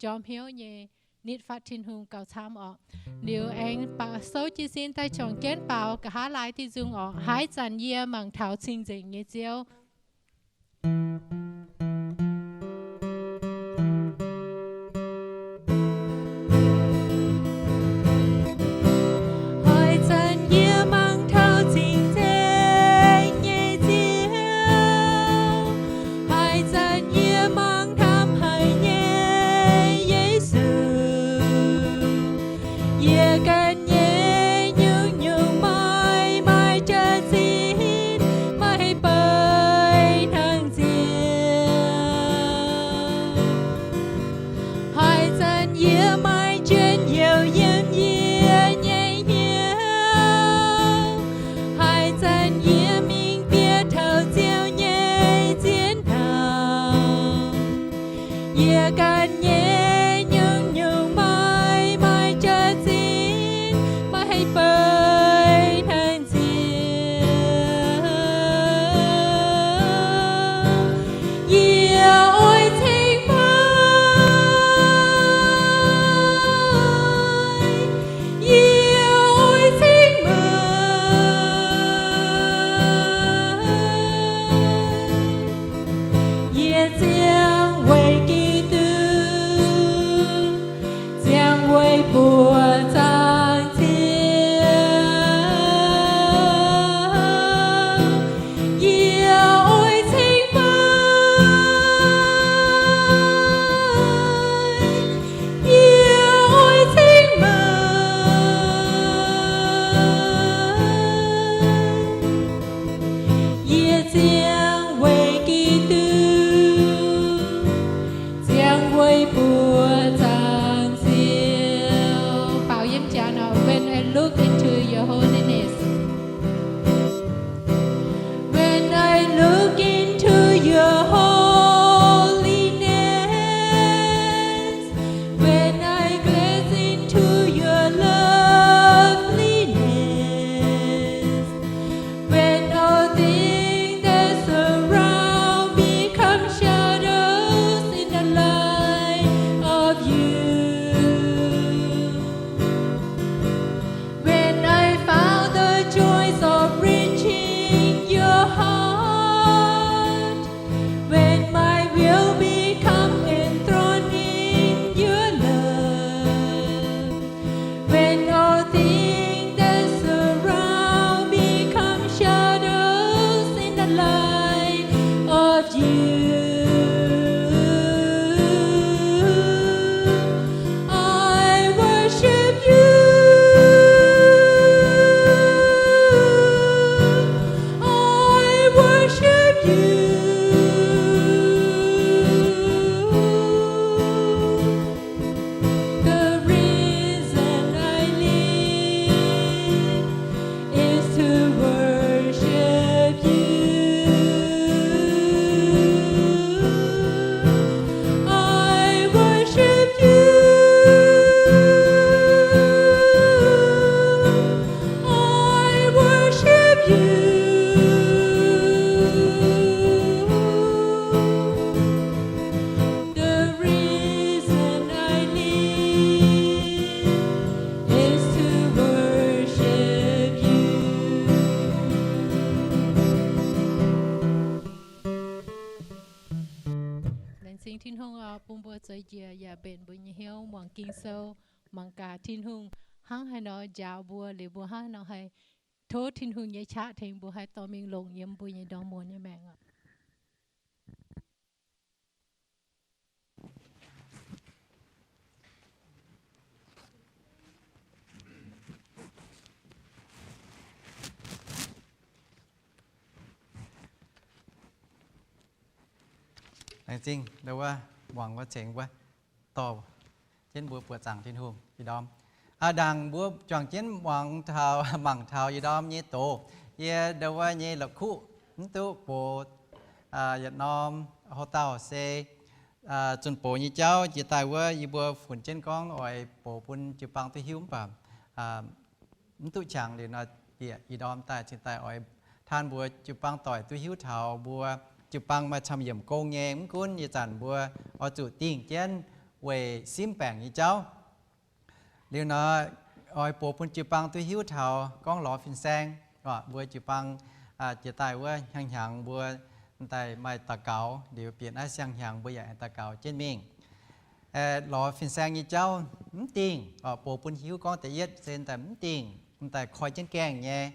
jorm hnyouv nyei nitv fatv Tin-Hungh gauh camv orqc. Liuz aengx baac souv jiez sin daaih juangc jienv baaux nqa'haav laaix diuh nzung orqc. Haaix zanc yie mangc taux cing-nzengc nyei Ziouv. Haaix zanc yie mangc taux cing-nzengc nyei Ziouv, haaix zanc yie mangc hnamv haic nyei Yesu, yie ganh nyei nyungc-nyungc maaih, maaih jaax-zinh, maaih beiv hnangv Ziouv. Haaix zanc yie maaih njien-youh yiem yie nyei hnyouv, haaix zanc yie mingh bieqc taux Ziouv nyei ziex hnangv, yie ganh nyei nyungc-nyungc maaih, maaih jaax-zinh, maaih beiv hnangv Ziouv. Yie oix ceng meih, yie oix ceng meih. Yie ziangh weic Giduc, ziangh weic buoqc zaangc Ziouv. Yie oix ceng meih, yie oix ceng meih. Yie ziangh weic Giduc, ziangh weic buoqc zaangc Ziouv. Baaux yiem jaax nor, when I look into your holiness. When I look into your holiness, when I gaze into your loveliness, when all things that surround become shadows in the light of you. When I found the joys of reaching your heart, when my will become enthroned in your love, when all things that surround become shadows in the light of you, I worship you. I worship you. The reason I live is to worship you. I worship you. I worship you. The reason I live is to worship you. Laengz zingh Tin-Hungh oc, bun mbuo zoux njiec yaac mbenc mbuo nyei hnyouv muangx Ging-Sou, mangc gaax Tin-Hungh hnangv haaix nor njaaux mbuo, liuz mbuo hnangv haaix nor haih tov Tin-Hungh nyei qaqv tengx mbuo haih dorh mingh longc yiem mbuo nyei ndorm muonz nyei maengc oc. Laengz zingh ndau wuov muangx wuov cengx wuov, dorh jienv mbuo buoqc zaangc Tin-Hungh ih ndorm. Aa, ndaangc mbuo juangc jienv muangx taux, mangc taux ih ndorm nyei doz, yie ndau wuov nyei la'kuqv mv duqv box yietc norm hoc-dauh se zunh doz nyei jauv jiex daaih wuov, yie mbuo funx jienv gorngv oix box bun jiu-baang duqv hiuv mv baac mv duqv qangx liuz nor, bieqc ih ndorm daaih cingx daaih oix taan mbuo jiu-baang doic duqv hiuv taux mbuo jiu-baang maaih camv yiemc gong nyei. Mv gunv ih zanc mbuo oix zuqc dingh jienv weic simv baengc nyei jauv. Liuz nor, oix box bun jiu-baang duqv hiuv taux gorngv lorz fin-saeng, mbuo jiu-baang jiex daaih wuov hnyangx-hnyangx mbuo m'daaih maaih daux gaux, liuz bieqc naaiv siang-hnyangx mbuo yaac aengx daux gaux jienv mingh. Lorz fin-saeng nyei jauv mv dingh, box bun hiuv gorngv da'yietv se m'daaih mv dingh, m'daaih koi jienv gaengh nyei,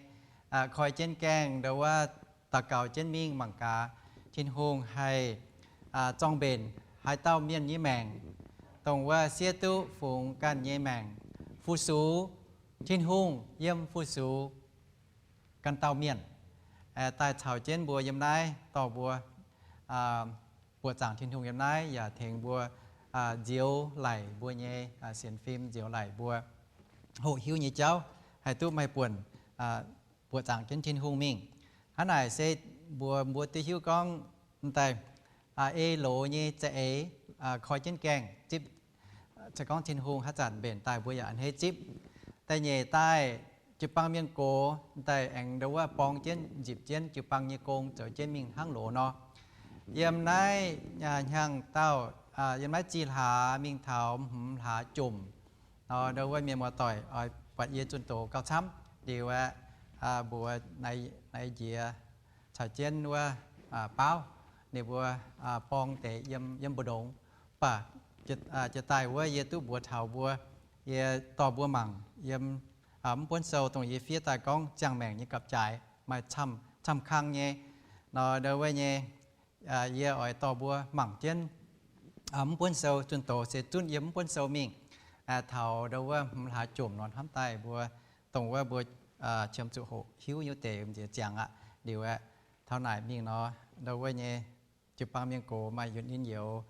koi jienv gaengh ndo wuov daux gaux jienv mingh mangc gaax Tin-Hungh haih zorng-mbenc haaix dauh mienh nyei maengc, dongh wuov siev duqv fungx ganh nyei maengc, fu-sux Tin-Hungh yiem fu-sux ganh dauh mienh. Daaih caux jienv mbuo yiem naaiv dorh mbuo buoqc zaangc Tin-Hungh yiem naaiv yaac tengx mbuo nzioux laic mbuo nyei sienx fim, nzioux laic mbuo hoqc hiuv nyei jauv, haih duqv maaih buonc buoqc zaangc jienv Tin-Hungh mingh. Hnangv naaic se mbuox mbuo duqv hiuv gorngv m'daaih ei loz nyei za'eix koi jienv gaengh zipv, se gorngv Tin-Hungh haaix zanc mbenc daaih mbuo yaac a'hneiv zipv. Da'nyeic daaih jiu-baang mienh gox m'daaih aengx ndo wuov borng jienv nzipc jienv jiu-baang nyei gong zoux jienv mingh hnangv loz nor. Yiem naaiv hnyangx dauh, yiem naaiv zih hlaax mingh taux hmz hlaax jomc nor, ndo wuov mienh muoz-doic oix buatc yie zunh doz gauh camv liuz aeqv, mbuox naaiv njiec caux jienv wuov baauv, ninh mbuo borng deix yiem mbu'ndongx. Mv baac jiex daaih wuov yie duqv mbuox taux mbuo, yie dorh mbuo mangc yiem mv buonv sou dongh yie fiev daaih gorngv ziangh maengc nyei gapv-jaaix maaih camv kang nyei nor, ndo wuov nyei yie oix dorh mbuo mangc jienv mv buonv sou. Zunh doz se zunv yiem mv buonv sou mingh taux ndo wuov hmz hlaax jomc nor hnamv daaih mbuo, dongh wuov mbuo qiemx zuqc hoqc hiuv nyei wuov deix m'nziex ziangx aqv. Liuz aeqv, taux naaic mingh nor, ndo wuov nyei jiu-baang mienh gox maaih Yunh Ninh Youz,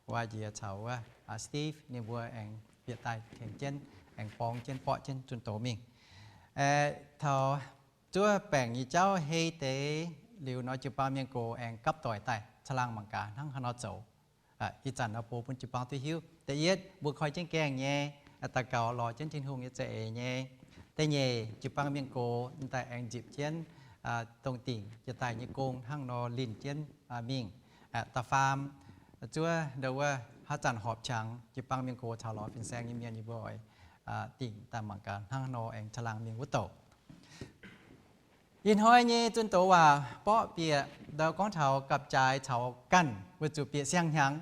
Waac Njiec caux wuov Steve, ninh mbuo aengx bieqc daaih tengx jienv, aengx borng jienv, borqv jienv zunh doz mingh. Taux zuov baengc nyei jauv hei deix liuz nor, jiu-baang mienh gox aengx gapv doic daaih caangh laangh mangc gaax hnangv haaix nor zoux. Ih zanc nor box bun jiu-baang duqv hiuv. Da'yietv, mbuo koi jienv gaengh nyei, daux gaux lorz jienv Tin-Hungh nyei za'eix nyei. Da'nyeic, jiu-baang mienh gox m'daaih aengx nzipc jienv dongh dingc jiex daaih nyei gong hnangv nor linh jienv mingh. Da'faam, zuov ndo wuov haaix zanc horpc qangx, jiu-baang mienh gox caux lorz fin-saeng nyei mienh, yie mbuo oix dingc daaih mangc gaax hnangv nor aengx caangh laangh mingh wuov douc. Ih hnoi nyei zunh doz waac borqv bieqc ndo gorngv taux gapv-jaaix caux ganh weic zuqc bieqc siang-hnyangx.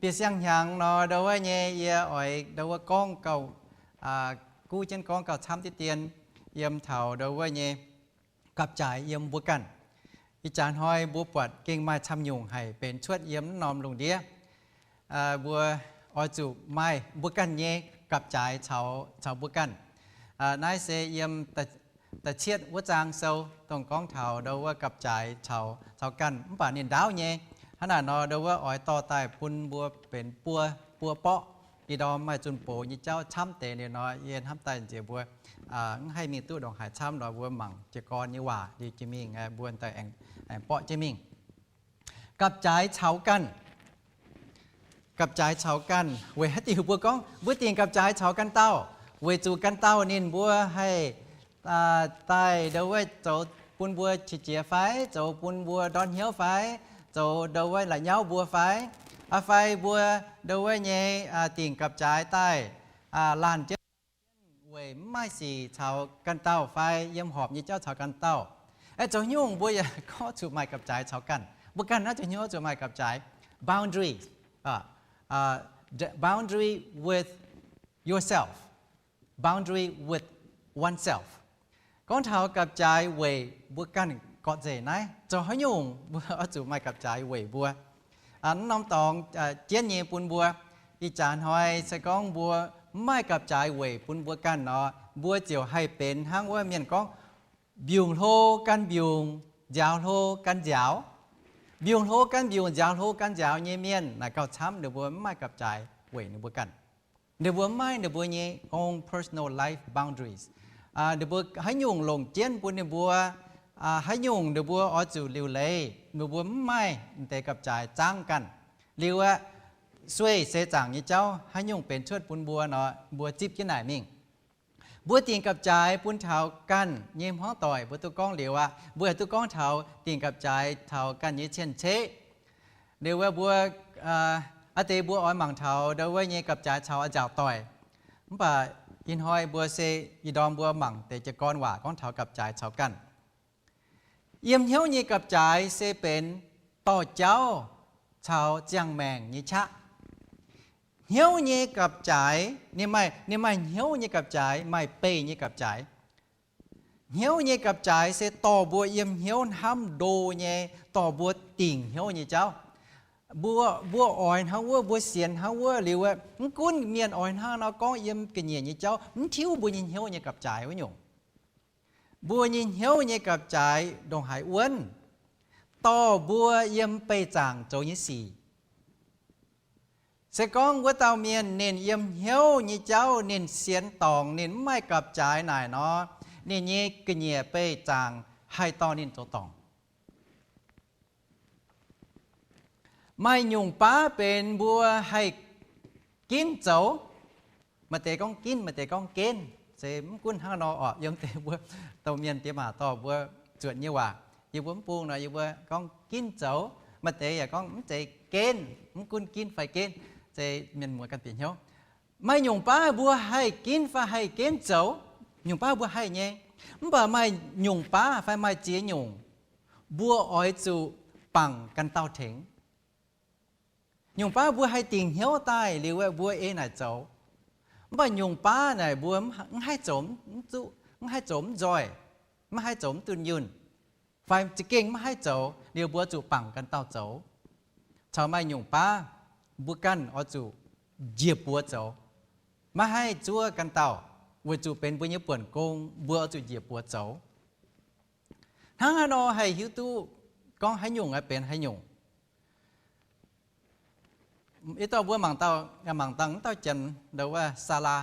Bieqc siang-hnyangx nor, ndo wuov nyei yie oix ndo wuov gorngv gauh, guv jienv gorngv gauh camv diqv dien yiem taux ndo wuov nyei gapv-jaaix yiem mbuo ganh. Ih jaax hnoi mbuo buatc gengh maaih camv nyungc haic benx cuotv yiem naaiv norm lungh ndiev. Mbuo oix zuqc maaih mbuo ganh nyei gapv-jaaix caux mbuo ganh. Naaiv se yiem da'cietv wuov zaang sou dongh gorngv taux ndo wuov gapv-jaaix caux ganh, mv baac ninh ndaauv nyei. Hnangv naaic nor, ndo wuov oix dorh daaih bun mbuo benx buo, buo borqv. Ih ndorm maaih zunh doz nyei jauv camv deix liuz nor, yie hnamv daaih nziex mbuo mv haih mingh duqv ndongc haaix camv nor, mbuo mangc jiez gorn nyei waac liuz jiex mingh, mbuo daaih aengx borqv jienv mingh. Gapv-jaaix caux ganh. Gapv-jaaix caux ganh weic haaix diuc mbuo gorngv mbuo dingc gapv-jaaix caux ganh dauh? Weic zuqc ganh dauh ninh mbuo haih daaih ndo wuov zoux bun mbuo qiex jiez fai zoux bun mbuo ndortv hnyouv fai zoux ndo wuov la'nyauv mbuo fai, fai mbuo ndo wuov nyei dingc gapv-jaaix daaih laanh jienv weic mv maaih sic caux ganh dauh fai yiem horpc nyei jauv caux ganh dauh. Aeqv, zoux nyungc mbuo yaac gorngv zuqc maaih gapv-jaaix caux ganh. Mbuo ganh naaiv zoux nyungc zuqc maaih gapv-jaaix, boundary, boundary with yourself, boundary with oneself. Gorngv taux gapv-jaaix weic mbuo ganh gorqv-nzengc naaiv, zoux haaix nyungc mbuo oix zuqc maaih gapv-jaaix weic mbuo. Naaiv norm dorngx jienv nyei bun mbuo. Ih jaax hnoi se gorngv mbuo mv maaih gapv-jaaix weic bun mbuo ganh nor, mbuo ziouc haih benx hnangv wuov mienh gorngv, mbiungc hlo gan mbiungc, nziaaux hlo gan nziaaux. Mbiungc hlo gan mbiungc, nziaaux hlo gan nziaaux nyei mienh naaic gauh camv, ninh mbuo mv maaih gapv-jaaix weic ninh mbuo ganh. Ninh mbuo mv maaih ninh mbuo nyei own personal life boundaries. Ninh mbuo haaix nyungc longc jienv bun ninh mbuo haaix nyungc ninh mbuo oix zuqc liuc leiz, ninh mbuo mv maaih deix gapv-jaaix zaangv ganh. Liuz aqv, sueih seix zaangc nyei jauv haaix nyungc benx cuotv bun mbuo nor, mbuo zipv jienv naaic mingh. Mbuo dingc gapv-jaaix bun taux ganh nyei hmuangv doic mbuo duqv gorngv liuz aqv. Mbuo yaac duqv gorngv taux dingc gapv-jaaix taux ganh nyei cien-ceqv. Liuz wuov mbuo, aa, deix mbuo oix mangc taux ndau wuov nyei gapv-jaaix caux a'nziaauc doic. Mv baac ih hnoi mbuo se ih ndorm mbuo mangc deix jiez gorn waac gorngv taux gapv-jaaix caux ganh. Yiem hnyouv nyei gapv-jaaix se benx dorh jauv caux ziangh maengc nyei qaqv. Hnyouv nyei gapv-jaaix, ninh maaih, ninh maaih hnyouv nyei gapv-jaaix, maaih beih nyei gapv-jaaix. Hnyouv nyei gapv-jaaix se dorh mbuo yiem hnyouv hnamv ndo nyei, dorh mbuo dingc hnyouv nyei jauv. Mbuo, mbuo oix hnangv wuov, mbuo sienx hnangv wuov liuz, mv gunv mienh oix hnangv nor gorngv yiem ga'nyiec nyei jauv, mv tiuv mbuo nyei hnyouv nyei gapv-jaaix wuov nyungc. Mbuo nyei hnyouv nyei gapv-jaaix ndongc haaix wuonv, dorh mbuo yiem beih zaangc zoux nyei sic. Se gorngv wuov dauh mienh ninh yiem hnyouv nyei jauv ninh sienx dorngc, ninh mv maaih gapv-jaaix naaic nor, ninh nyei ga'nyiec beih zaangc haih dorh ninh zoux dorngc. Maaih nyungc baav benx mbuo haih ginv zoux. Maaih deix gorngv ginv, maaih deix gorngv genv. Se mv gunv hnangv nor orqc, yiem deix mbuo domh mienh diex maac dorh mbuo zuotc nyei waac, yie mbuo mv bung nor yie mbuo gorngv ginv zoux. Maaih deix yaac gorngv mv zeiz genv, mv gunv ginv fai genv, se mienh muoz ganh bieqc hnyouv. Maaih nyungc baav mbuo haih ginv fai haih genv zoux, nyungc baav mbuo haih nyei. Mv baac maaih nyungc baav fai maaih ziex nyungc, mbuo oix zuqc bangc ganh dauh tengx. Nyungc baav mbuo haih dingc hnyouv daaih liuz mbuo ei naaic zoux. Mv baac nyungc baav naaic mbuo mv haih zoux mv zuqv, mv haih zoux mv nzoih, mv haih zoux mv dunh yunh, fai za'gengh mv haih zoux liuz mbuo zuqc bangc ganh dauh zoux. Caux maaih nyungc baav mbuo ganh oix zuqc njiec buoz zoux, maiv haih zuov ganh dauh, weic zuqc benx mbuo nyei buonc gong, mbuo oix zuqc njiec buoz zoux. Hnangv haaix nor haih hiuv duqv gorngv haaix nyungc aeqv benx haaix nyungc? Ih dauh mbuo mangc dauh, mangc dangh wuov dauh janx, ndau wuov Sarah,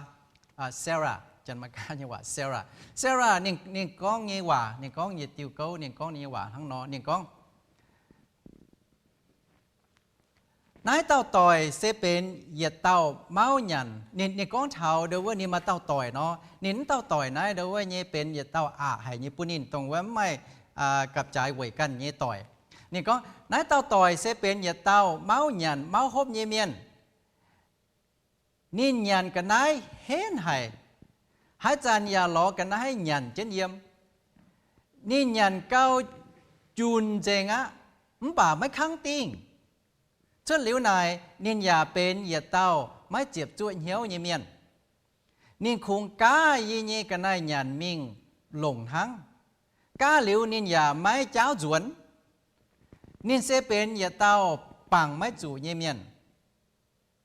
Sarah, janx Meigaa nyei waac Sarah. Sarah ninh, ninh gorngv nyei waac, ninh gorngv nyei diuh gouv, ninh gorngv nyei waac hnangv nor, ninh gorngv, naaiv dauh doic se benx yietc dauh mauv nyanc. Ninh, ninh gorngv taux ndau wuov ninh maaih dauh doic nor, ninh wuov dauh doic naaiv ndau wuov nyei benx yietc dauh aqc haic nyei bun ninh, dongh wuov mv maaih gapv-jaaix weic ganh nyei doic. Ninh gorngv naaiv dauh doic se benx yietc dauh mauv nyanc mauv hopv nyei mienh. Ninh nyanc ga'naaiv henv haic, haaix zanc yaac lorz ga'naaiv nyanc jienv yiem. Ninh nyanc gau junc nzengc aqv, mv baac maiv kangv dingh. Cuotv liuz naaic ninh yaac benx yietc dauh maiv ziepc zuoqv hnyouv nyei mienh. Ninh kungx gaav yie nyei ga'naaiv nyanc mingh longc hnangv. Gaav liuz ninh yaac maiv jaauv nzuonx. Ninh se benx yietc dauh bangc maiv zuqc nyei mienh.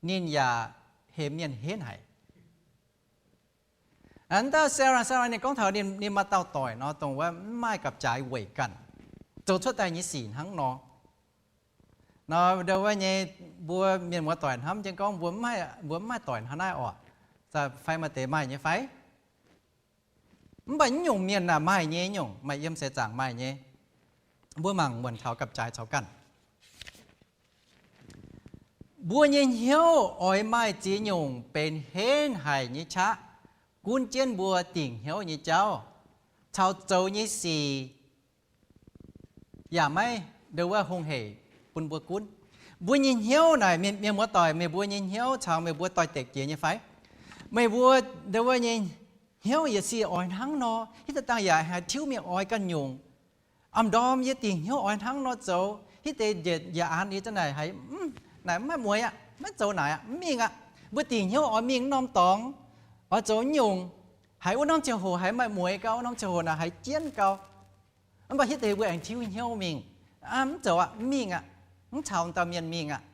Ninh yaac hemx mienh henv haic. Aa, dauh Sarah, Sarah ninh gorngv taux ninh, ninh maaih dauh doic nor, dongh wuov mv maaih gapv-jaaix weic ganh zoux cuotv daaih nyei sic hnangv nor. Nor ndau wuov nyei mbuo mienh muoz doic hnamv jienv gorngv mbuo mv maaih, mbuo mv maaih doic hnangv naaiv orqc? Fai maaih deix maaih nyei fai? Mv baac nyungc mienh aah, maaih nyei nyungc, maaih yiem seix zaangc maaih nyei. Mbuo mangc muonc taux gapv-jaaix caux ganh. Mbuo nyei hnyouv oix maaih ziex nyungc benx henv haic nyei qaqv, gunv jienv mbuo dingc hnyouv nyei jauv caux zoux nyei sic yaac maiv ndau wuov hungh heic bun mbuo gunv. Mbuo nyei hnyouv naaic, mienh, mienh muoz doic, meih mbuo nyei hnyouv caux meih mbuo doix-dekc jiex nyei fai? Meih mbuo ndau wuov nyei hnyouv yietc sic oix hnangv nor, hitv daaih dangh yaac haih tiuv mingh oix ganh nyungc. A'ndorm yie dingc hnyouv oix hnangv nor zoux, hitv deix njiec, njiec aanx yie za'naaic haiz, naaic maiv mueiz aqv, maiv zoux naaic aqv, mv mingh aqv. Mbuo dingc hnyouv oix mingh wuov norm dorngx, oix zoux nyungc, haiz wuov norm ziangh hoc haiz maaih mueiz gau, wuov norm ziangh hoc naaic haiz jienv gau. Mv baac hitv deix mbuo aengx tiuv hnyouv mingh, mv zoux aqv, mv mingh aqv, mv caux dauh mienh mingh aqv,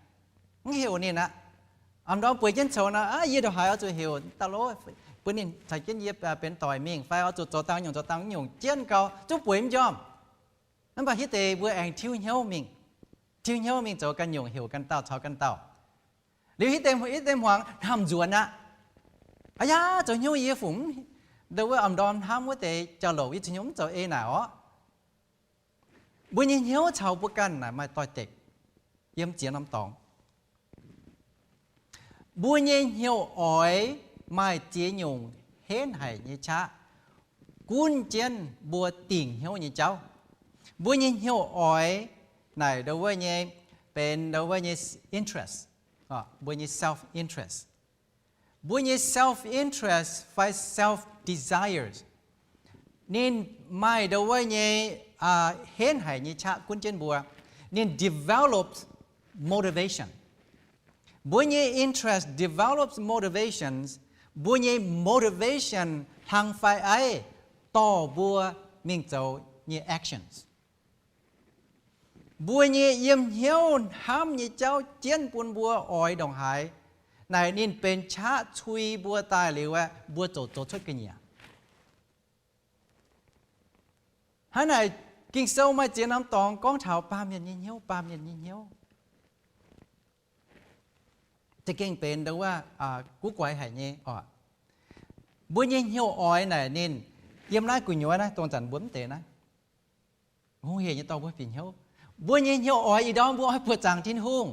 mv heuc ninh aqv. A'ndorm bueix jienv coux nor, yie ndongc haaix oix zuqc heuc dauh lov bun ninh caux jienv yie benx doic mingh fai oix zuqc zoux dangh nyungc zoux dangh nyungc jienv gau, zungv bueix mv njormh. Mv baac hitv deix mbuo aengx tiuv hnyouv mingh, tiuv hnyouv mingh zoux ganh nyungc, heuc ganh dauh caux ganh dauh. Liuz hitv deix, hitv deix hmuangx hnamv nzuonx aqv. Aa yaa, zoux hnyouv yie fungc ndau wuov a'ndorm hnamv wuov deix jauv-louc, yie zoux hnyouv mv zoux ei naaic orqc. Mbuo nyei hnyouv caux mbuo ganh naaic maaih doix-dekc yiem ziex norm dorngx. Mbuo nyei hnyouv oix maaih ziex nyungc henv haic nyei qaqv gunv jienv mbuo dingc hnyouv nyei jauv. Mbuo nyei hnyouv oix naaic ndo wuov nyei, benx ndo wuov nyei interest, mbuo nyei self-interest. Mbuo nyei self-interest fai self-desires, ninh maaih ndo wuov nyei henv haic nyei qaqv gunv jienv mbuo. Ninh develops motivation. Mbuo nyei interest develops motivations. Mbuo nyei motivation hlang fai aiv dorh mbuo mingh zoux nyei actions. Mbuo nyei yiem hnyouv hnamv nyei jauv jienv bun mbuo oix ndongc haaix, naaic ninh benx qaqv cui mbuo daaih liuz aeqv, mbuo ziouc zoux cuotv ga'nyiec. Hnangv naaic, Ging-Sou maaih ziex norm dorngx gorngv taux baamh mienh nyei hnyouv, baamh mienh nyei hnyouv. Za'gengh benx ndo wuov guv guaix haic nyei oc. Mbuo nyei hnyouv oix naaic ninh yiem naaiv gu'nyuoz naaiv, dongh zanc mbuo mv deix naaiv, hungh hec nyei dorh mbuo bieqc hnyouv. Mbuo nyei hnyouv oix ih ndorm mbuo oix buoqc zaangc Tin-Hungh.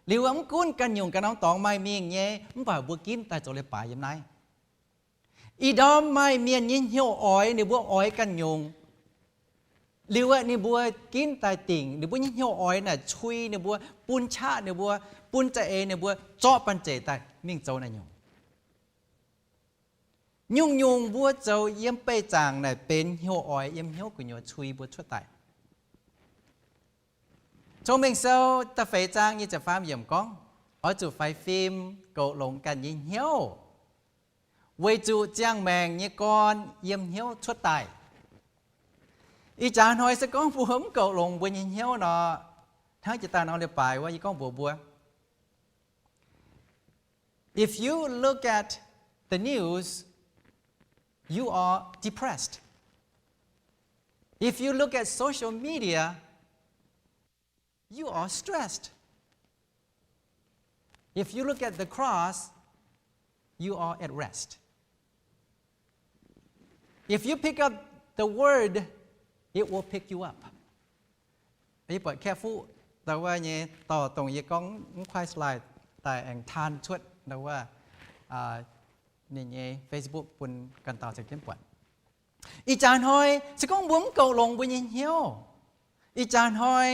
Liuz mv gunv ganh nyungc ganh norm dorngx maaih mingh nyei, mv baac mbuo ginv daaih zoux leiz-baaix yiem naaiv. Ih ndorm maaih mienh nyei hnyouv oix, ninh mbuo oix ganh nyungc. Liuz aeqv, ninh mbuo ginv daaih dingc ninh mbuo nyei hnyouv oix naaic cui ninh mbuo, bun qaqv ninh mbuo, bun za'eix ninh mbuo zorqv banh zeic daaih mingh zoux naaiv nyungc. Nyungc-nyungc mbuo zoux yiem beih zaangc naaic benx hnyouv oix yiem hnyouv gu'nyuoz cui mbuo cuotv daaih. Cong-Mengh Sou da'feix zaang nyic ziepc faam yiemc gorngv, oix zuqc faix fim goux longx ganh nyei hnyouv, weic zuqc ziangh maengc nyei gorn yiem hnyouv cuotv daaih. Ih jaax hnoi se gorngv mbuo mv goux longx mbuo nyei hnyouv nor, hnangv jiex daaih norm leiz-baaix wuov yie gorngv mbuox mbuo, if you look at the news, you are depressed. If you look at social media, you are stressed. If you look at the cross, you are at rest. If you pick up the word, it will pick you up. ไอ้เปิดแค่ฟู่ แต่ว่า nyei dorh dongh yie gorngv mv kuaaiv slide daaih aengx taan cuotv แต่ว่า ninh nyei Facebook bun ganh dauh caux jienv buatc. Ih jaax hnoi se gorngv mbuo mv goux longx mbuo nyei hnyouv, ih jaax hnoi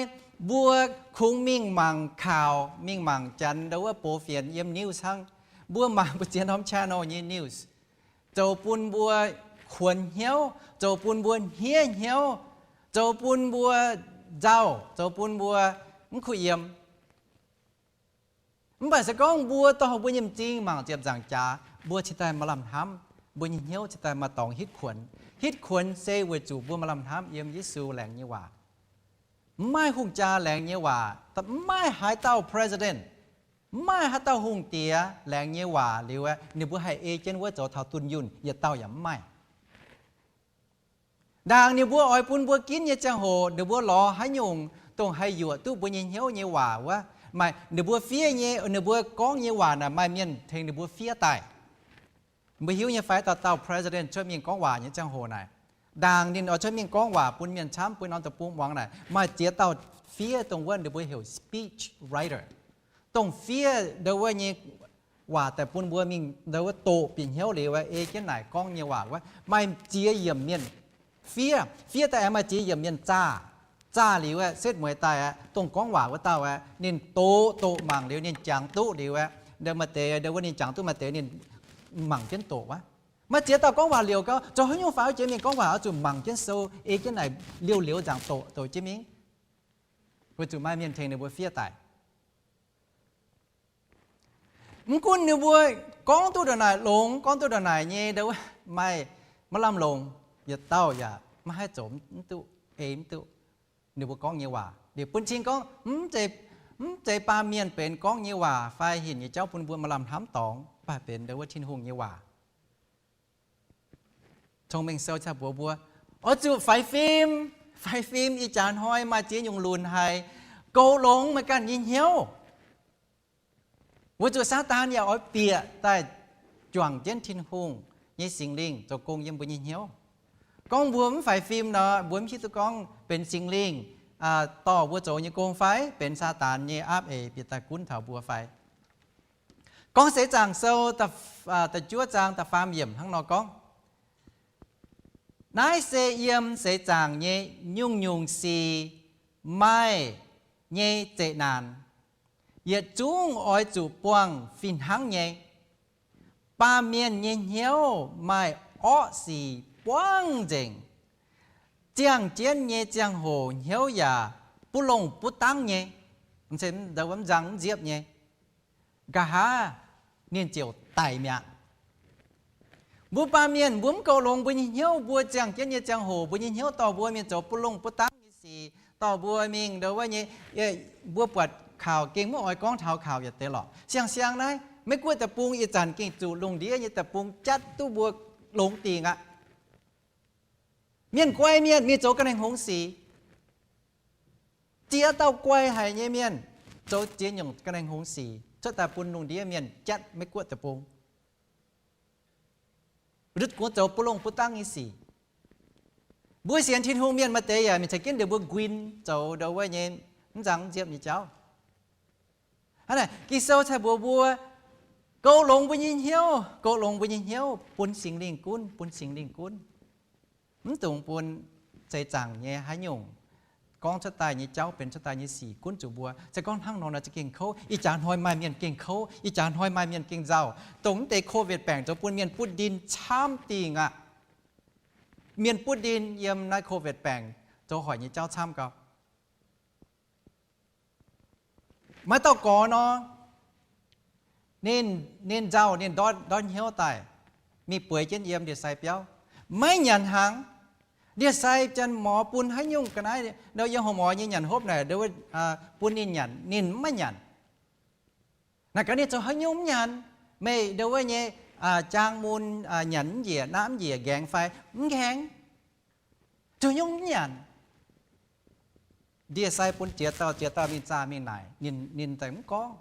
mbuo kungx mingh mangc ข่าว, mingh mangc janx ndo wuov box fienx yiem news hnangv. Mbuo mangc mbu'ziex norm channel nyei news, zoux bun mbuo kuonx hnyouv, zoux bun mbuo hniev hnyouv, zoux bun mbuo nzauh, zoux bun mbuo mv kuh yiem. Mv baac se gorngv mbuo dorh mbuo nyei m'zing mangc ziepc nzaangc jaax, mbuo cingx daaih maaih lamh hnamv, mbuo nyei hnyouv cingx daaih maaih dorngx hitv kuonx. Hitv kuonx se weic zuqc mbuo maaih lamh hnamv yiem Yesu laengz nyei waac. Mv maaih hungh jaa laengz nyei waac, mv maaih haaix dauh president, mv maaih haaix dauh hungh diex laengz nyei waac liuz aeqv, ninh mbuo haih ei jienv wuov zoux taux dunh yunh yietc dauh yaac mv maaih. Ndaangc ninh mbuo oix bun mbuo ginv nyei ziangh hoc, ninh mbuo lorz haaix nyungc dongh haih yuoqc duqv mbuo nyei hnyouv nyei waac wuov, maaih ninh mbuo fiev nyei, ninh mbuo gorngv nyei waac naaic maaih mienh tengx ninh mbuo fiev daaih. Mbuo hiuv nyei fai, dauh dauh president cuotv mingh gorngv waac nyei ziangh hoc naaic, ndaangc ninh oix cuotv mingh gorngv waac bun mienh camv, bun norm deic-bung muangx naaic, maaih ziex dauh fiev dongh wuov ninh mbuo heuc speech writer, dongh fiev ndo wuov nyei waac daaih bun mbuo mingh ndo wuov doqc bieqc hnyouv liuz, ei jienv naaic gorngv nyei waac wuov, maaih ziex yiemc mienh fiev. Fiev daaih aengx maaih ziex yiemc mienh zaah. Zaah liuz aeqv, setv mueiz daaih aeqv, dongh gorngv waac wuov dauh aeqv, ninh doqc doqc mangc liuz ninh jangx duqv liuz aeqv, ndo maaih deix ndo wuov ninh jangx duqv, maaih deix ninh mangc jienv doqc wuov. Maaih ziex dauh gorngv waac liouc gau, zoux haaix nyungc faaux jiex mingh gorngv waac oix zuqc mangc jienv sou, ei jienv naaic liouh liouh nzaangc doqc doqc jienv mingh, weic zuqc maaih mienh tengx ninh mbuo fiev daaih. Mv gunv ninh mbuo gorngv duqv ndongc naaic longx, gorngv duqv ndongc naaic nyei, ndo wuov maaih maiv lamh longc, yietc dauh yaac maiv haih zoux mv duqv, ei mv duqv ninh mbuo gorngv nyei waac. Liuz bun cing gorngv mv zeiz baamh mienh benx gorngv nyei waac fai hinc nyei jauv bun mbuo maaih lamh hnamv dorngx, mv baac benx ndo wuov Tin-Hungh nyei waac. Cong-Mengh Sou cingx mbuox mbuo, oix zuqc faix fim. Faix fim. Ih jaax hnoi maaih ziex nyungc lunc haic goux longx meih ganh nyei hnyouv, weic zuqc Saadaan yaac oix bieqc daaih juangc jienv Tin-Hungh nyei Singx Lingh zoux gong yiem mbuo nyei hnyouv. Gorngv mbuo mv faix fim nor, mbuo mv hiuv duqv gorngv benx Singx Lingh dorh mbuo zoux nyei gong fai benx Saadaan nyei aapv eix bieqc daaih gunv taux mbuo fai? Gorngv Seix Zaangc Sou da'juov zaang da'faam yiemc hnangv nor gorngv, Naaiv se yiem seix zaangc nyei nyungc-nyungc sic maaih nyei zeqc naanc. Yietc zungv oix zuqc buangh fih hnangv nyei. Baamh mienh nyei hnyouv maaih orqv sic buangv nzengc. Ziangh jienv nyei ziangh hoc hnyouv yaac buv longh buv dangv nyei, mv nzang mv nziepv nyei. Nqa'haav ninh ziouc daic mi'aqv. Mbuo baamh mienh mbuo mv goux longx mbuo nyei hnyouv, mbuo ziangh jienv nyei ziangh hoc mbuo nyei hnyouv dorh mbuo mingh zoux buv longh buv dangv nyei sic, dorh mbuo mingh ndo wuov nyei, mbuo buatc kaux gengh mv oix gorngv taux kaux yietc deix lorqc. Siang-siang naaiv Meiv Guoqv deic-bung ih zanc gengh zuqc lungh ndiev nyei deic-bung jatv duqv mbuo longx dingc aqv. Mienh guai mienh mingh zoux ga'naaiv hngongx sic, ziex dauh guai haic nyei mienh zoux ziex nyungc ga'naaiv hngongx sic cuotv daaih bun lungh ndiev mienh jatv Meiv Guoqv deic-bung. Lutv gunv zoux buv longh buv dangv nyei sic. Mbuo sienx Tin-Hungh mienh maaih deix yaac mingh caux jienv ndeic mbuo nquin zoux ndo wuov nyei mv nzang mv nziepv nyei jauv. Hnangv naaic Ging-Sou cai mbuox mbuo, goux longx mbuo nyei hnyouv, goux longx mbuo nyei hnyouv bun Singx Lingh gunv, bun Singx Lingh gunv. Mv dungx bun seix zaangc nyei haaix nyungc gorngv cuotv daaih nyei jauv, benx cuotv daaih nyei sic gunv zuqc mbuo. Se gorngv hnangv nor nor za'gengh kouv. Ih jaax hnoi maaih mienh gengh kouv, ih jaax hnoi maaih mienh gengh nzauh, dongh mv deix Covid baengc zoux bun mienh butv ndin camv dingh aqv. Mienh butv ndin yiem naaiv Covid baengc zoux hoic nyei jauv camv gau. Maaih dauh gorx nor, ninh, ninh nzauh, ninh ndortv hnyouv daaih, mingh bueix jienv yiem ndie-sai biauv, maiv nyanc hnaangx. Ndie-sai janx-morz bun haaix nyungc ga'naaiv, yiem horqc morz nyei nyanc hopv naaic, bun ninh nyanc, ninh maiv nyanc. Naaic gaax ninh zoux haaix nyungc mv nyanc, meih ndo wuov nyei jaang mun nyanc mv njiec, naqv mv njiec, nqaengx fai mv nqaengx, zoux nyungc mv nyanc. Ndie-sai bun ziex dauh, ziex dauh mingh zaah mingh naaic, ninh, ninh daaih mv gorngv.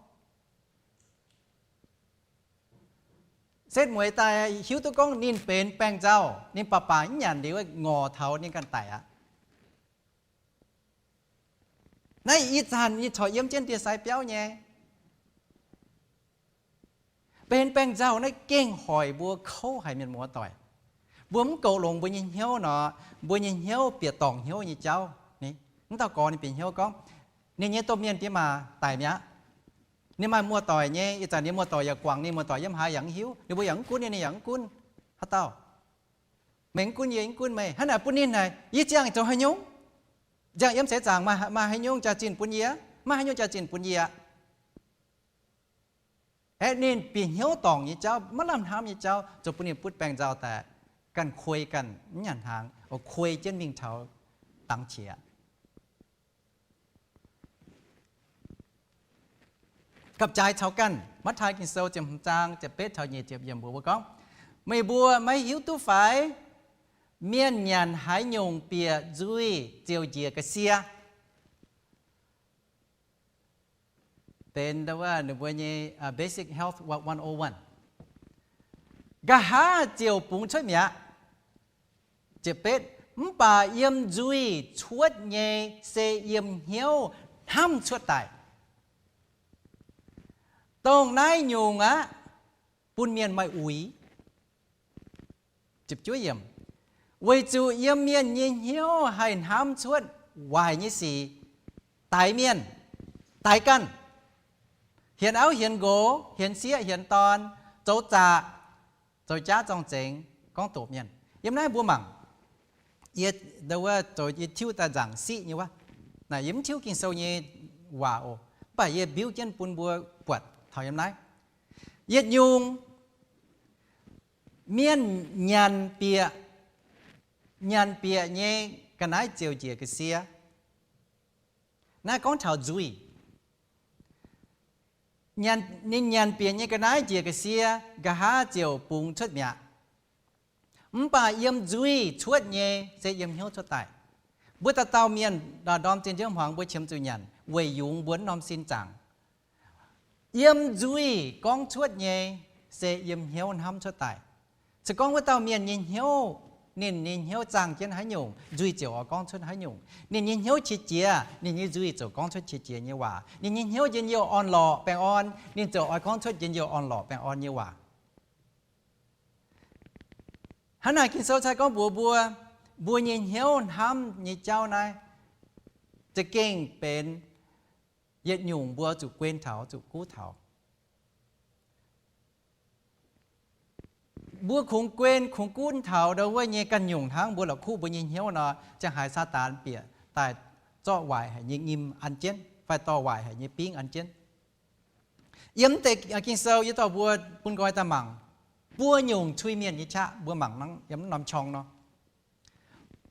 Setv mueiz daaih hiuv duqv gorngv ninh benx baengh nzauh, ninh baac baac mv nyanc liuz ngorc taux ninh ganh daic aqv. Naaiv ih zanc yie corc yiem jienv ndie-sai biauv nyei. Benx baengh nzauh naaiv gengh hoic mbuo kouv haic mienh muoz-doic. Mbuo mv goux longx mbuo nyei hnyouv nor, mbuo nyei hnyouv bieqc dorngc hnyouv nyei jauv. Mv dauh gorx ninh bieqc hnyouv gorngv, ninh nyei domh mienh diex maac daic mi'aqv. Ninh maaih muoz-doic nyei, ih zanc ninh muoz-doic yaac guangc ninh muoz-doic yiem haaix yaac mv hiuv, ninh mbuo yaac mv gunv ninh, ninh yaac mv gunv. Haaix dauh, meih mv gunv yie, yie mv gunv meih. Hnangv naaic bun ninh naaic, yie ziangh zoux haaix nyungc? Ziangh yiem seix zaangc maaih haaix nyungc jaax-zinh bun yie? Maiv haaix nyungc jaax-zinh bun yie. Aeqv, ninh bieqc hnyouv dorngc nyei jauv, maiv lamh hnamv nyei jauv, zoux bun ninh butv baengh nzauh daaih, ganh kuei ganh mv nyanc hnaangx, kuei jienv mingh taux dangx qiex. Gapv-jaaix caux ganh, Matv^taai Ging-Sou ziepc hmz zaang ziepc betv taux nyic ziepc yiemc mbuox mbuo gorngv, meih mbuo maiv hiuv duqv fai, mienh nyanc haaix nyungc bieqc nzuih ziouc njiec ga'sie? Benx ninh mbuo nyei Basic Health one oh one. Nqa'haav ziouc bungx cuotv mi'aqv. Mv baac yiem nzuih cuotv nyei se yiem hnyouv hnamv cuotv daaih. Dongh naaiv nyungc aqv, bun mienh maaih uix. Weic zuqc yiem mienh nyei hnyouv haih hnamv cuotv waaic nyei sic, daix mienh, daix ganh, hienx auv hienx nqox, hienx sieqv hienx dorn, zoux zaqc, zoux jaav zorng-zengx, gorngv doqc mienh. Yiem naaiv mbuo mangc, yie, wuov, zoux yie tiuv daaih nzaangc siqv nyei wuov. Naaic yie mv tiuv Ging-Sou nyei waac oc. Mv baac yie mbiuv jienv bun mbuo buatc taux yiem naaiv. Yietc nyungc mienh nyanc bieqc, nyanc bieqc nyei ga'naaiv ziouc njiec ga'sie. Naaiv gorngv taux nzuih. Ninh nyanc bieqc nyei ga'naaiv njiec ga'sie, nqa'haav ziouc bungx cuotv mi'aqv. Mv baac yiem nzuih cuotv nyei se yiem hnyouv cuotv daaih. Mbuo dauh dauh mienh ndorm zinh nziouv hmuangx mbuo qiemx zuqc nyanc weic yungz mbuo wuov norm sin zaangc. Yiem nzuih gorngv cuotv nyei se yiem hnyouv hnamv cuotv daaih. Se gorngv wuov dauh mienh nyei hnyouv Ninh nyei hnyouv zaangh jienv haaix nyungc, nzuih ziouc oix gorngv cuotv haaix nyungc. Ninh nyei hnyouv qiex jiez, ninh nyei nzuih ziouc gorngv cuotv qiex jiez nyei waac. Ninh nyei hnyouv njien-youh orn-lorqc baengh orn, ninh ziouc oix gorngv cuotv njien-youh orn-lorqc baengh orn nyei waac. Hnangv naaic Ging-Sou cai gorngv mbuox mbuo, mbuo nyei hnyouv hnamv nyei jauv naaiv za'gengh benx yietc nyungc mbuo zuqc guen taux, zuqc guv taux. Mbuo kungx guen kungx gunv taux ndau wuov nyei ganh nyungc hnangv, mbuo la'kuqv mbuo nyei hnyouv nor, ziangh haaix Saadaan bieqc daaih zorqv waaic haic nyei nyim an jienv fai dorh waaic haic nyei bingv an jienv. Yiem deix Ging-Sou yie dorh mbuo bun nqoi daaih mangc buo nyungc cui mienh nyei qaqv. Mbuo mangc yiem norm qorng nor,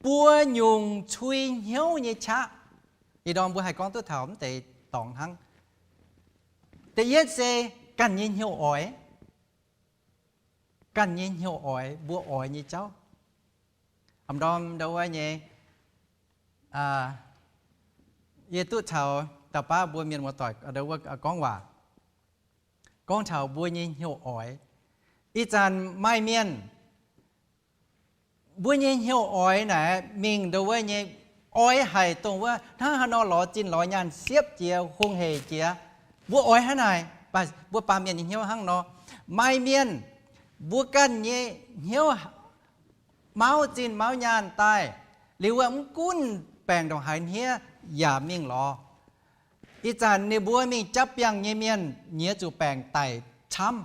buo nyungc cui hnyouv nyei qaqv. Ih ndorm mbuo haih gorngv duqv taux mv deix dorngx hnangv. Da'yietv se ganh nyei hnyouv oix. Ganh nyei hnyouv oix, mbuo oix nyei jauv. Aa, ndau wuov nyei, yie duqv caux dauh baav mbuo mienh muoz-doic ndau wuov gorngv waac, gorngv taux mbuo nyei hnyouv oix. Ih zanc maaih mienh mbuo nyei hnyouv oix naaic mingh ndau wuov nyei, oix haic dongh wuov hnangv haaix nor lorz zinh lorz nyaanh siepv jiex hungh heic jiex. Mbuo oix hnangv naaic, mbuo baamh mienh nyei hnyouv hnangv nor. Maaih mienh mbuo ganh nyei hnyouv mauv zinh mauv nyaanh daaih, liuz wuov mv gunv baengc ndongc haaix hniev yaac mingh lorz. Ih zanc ninh mbuo mingh japv biangh nyei mienh nyiex zuqc baengc daic camv.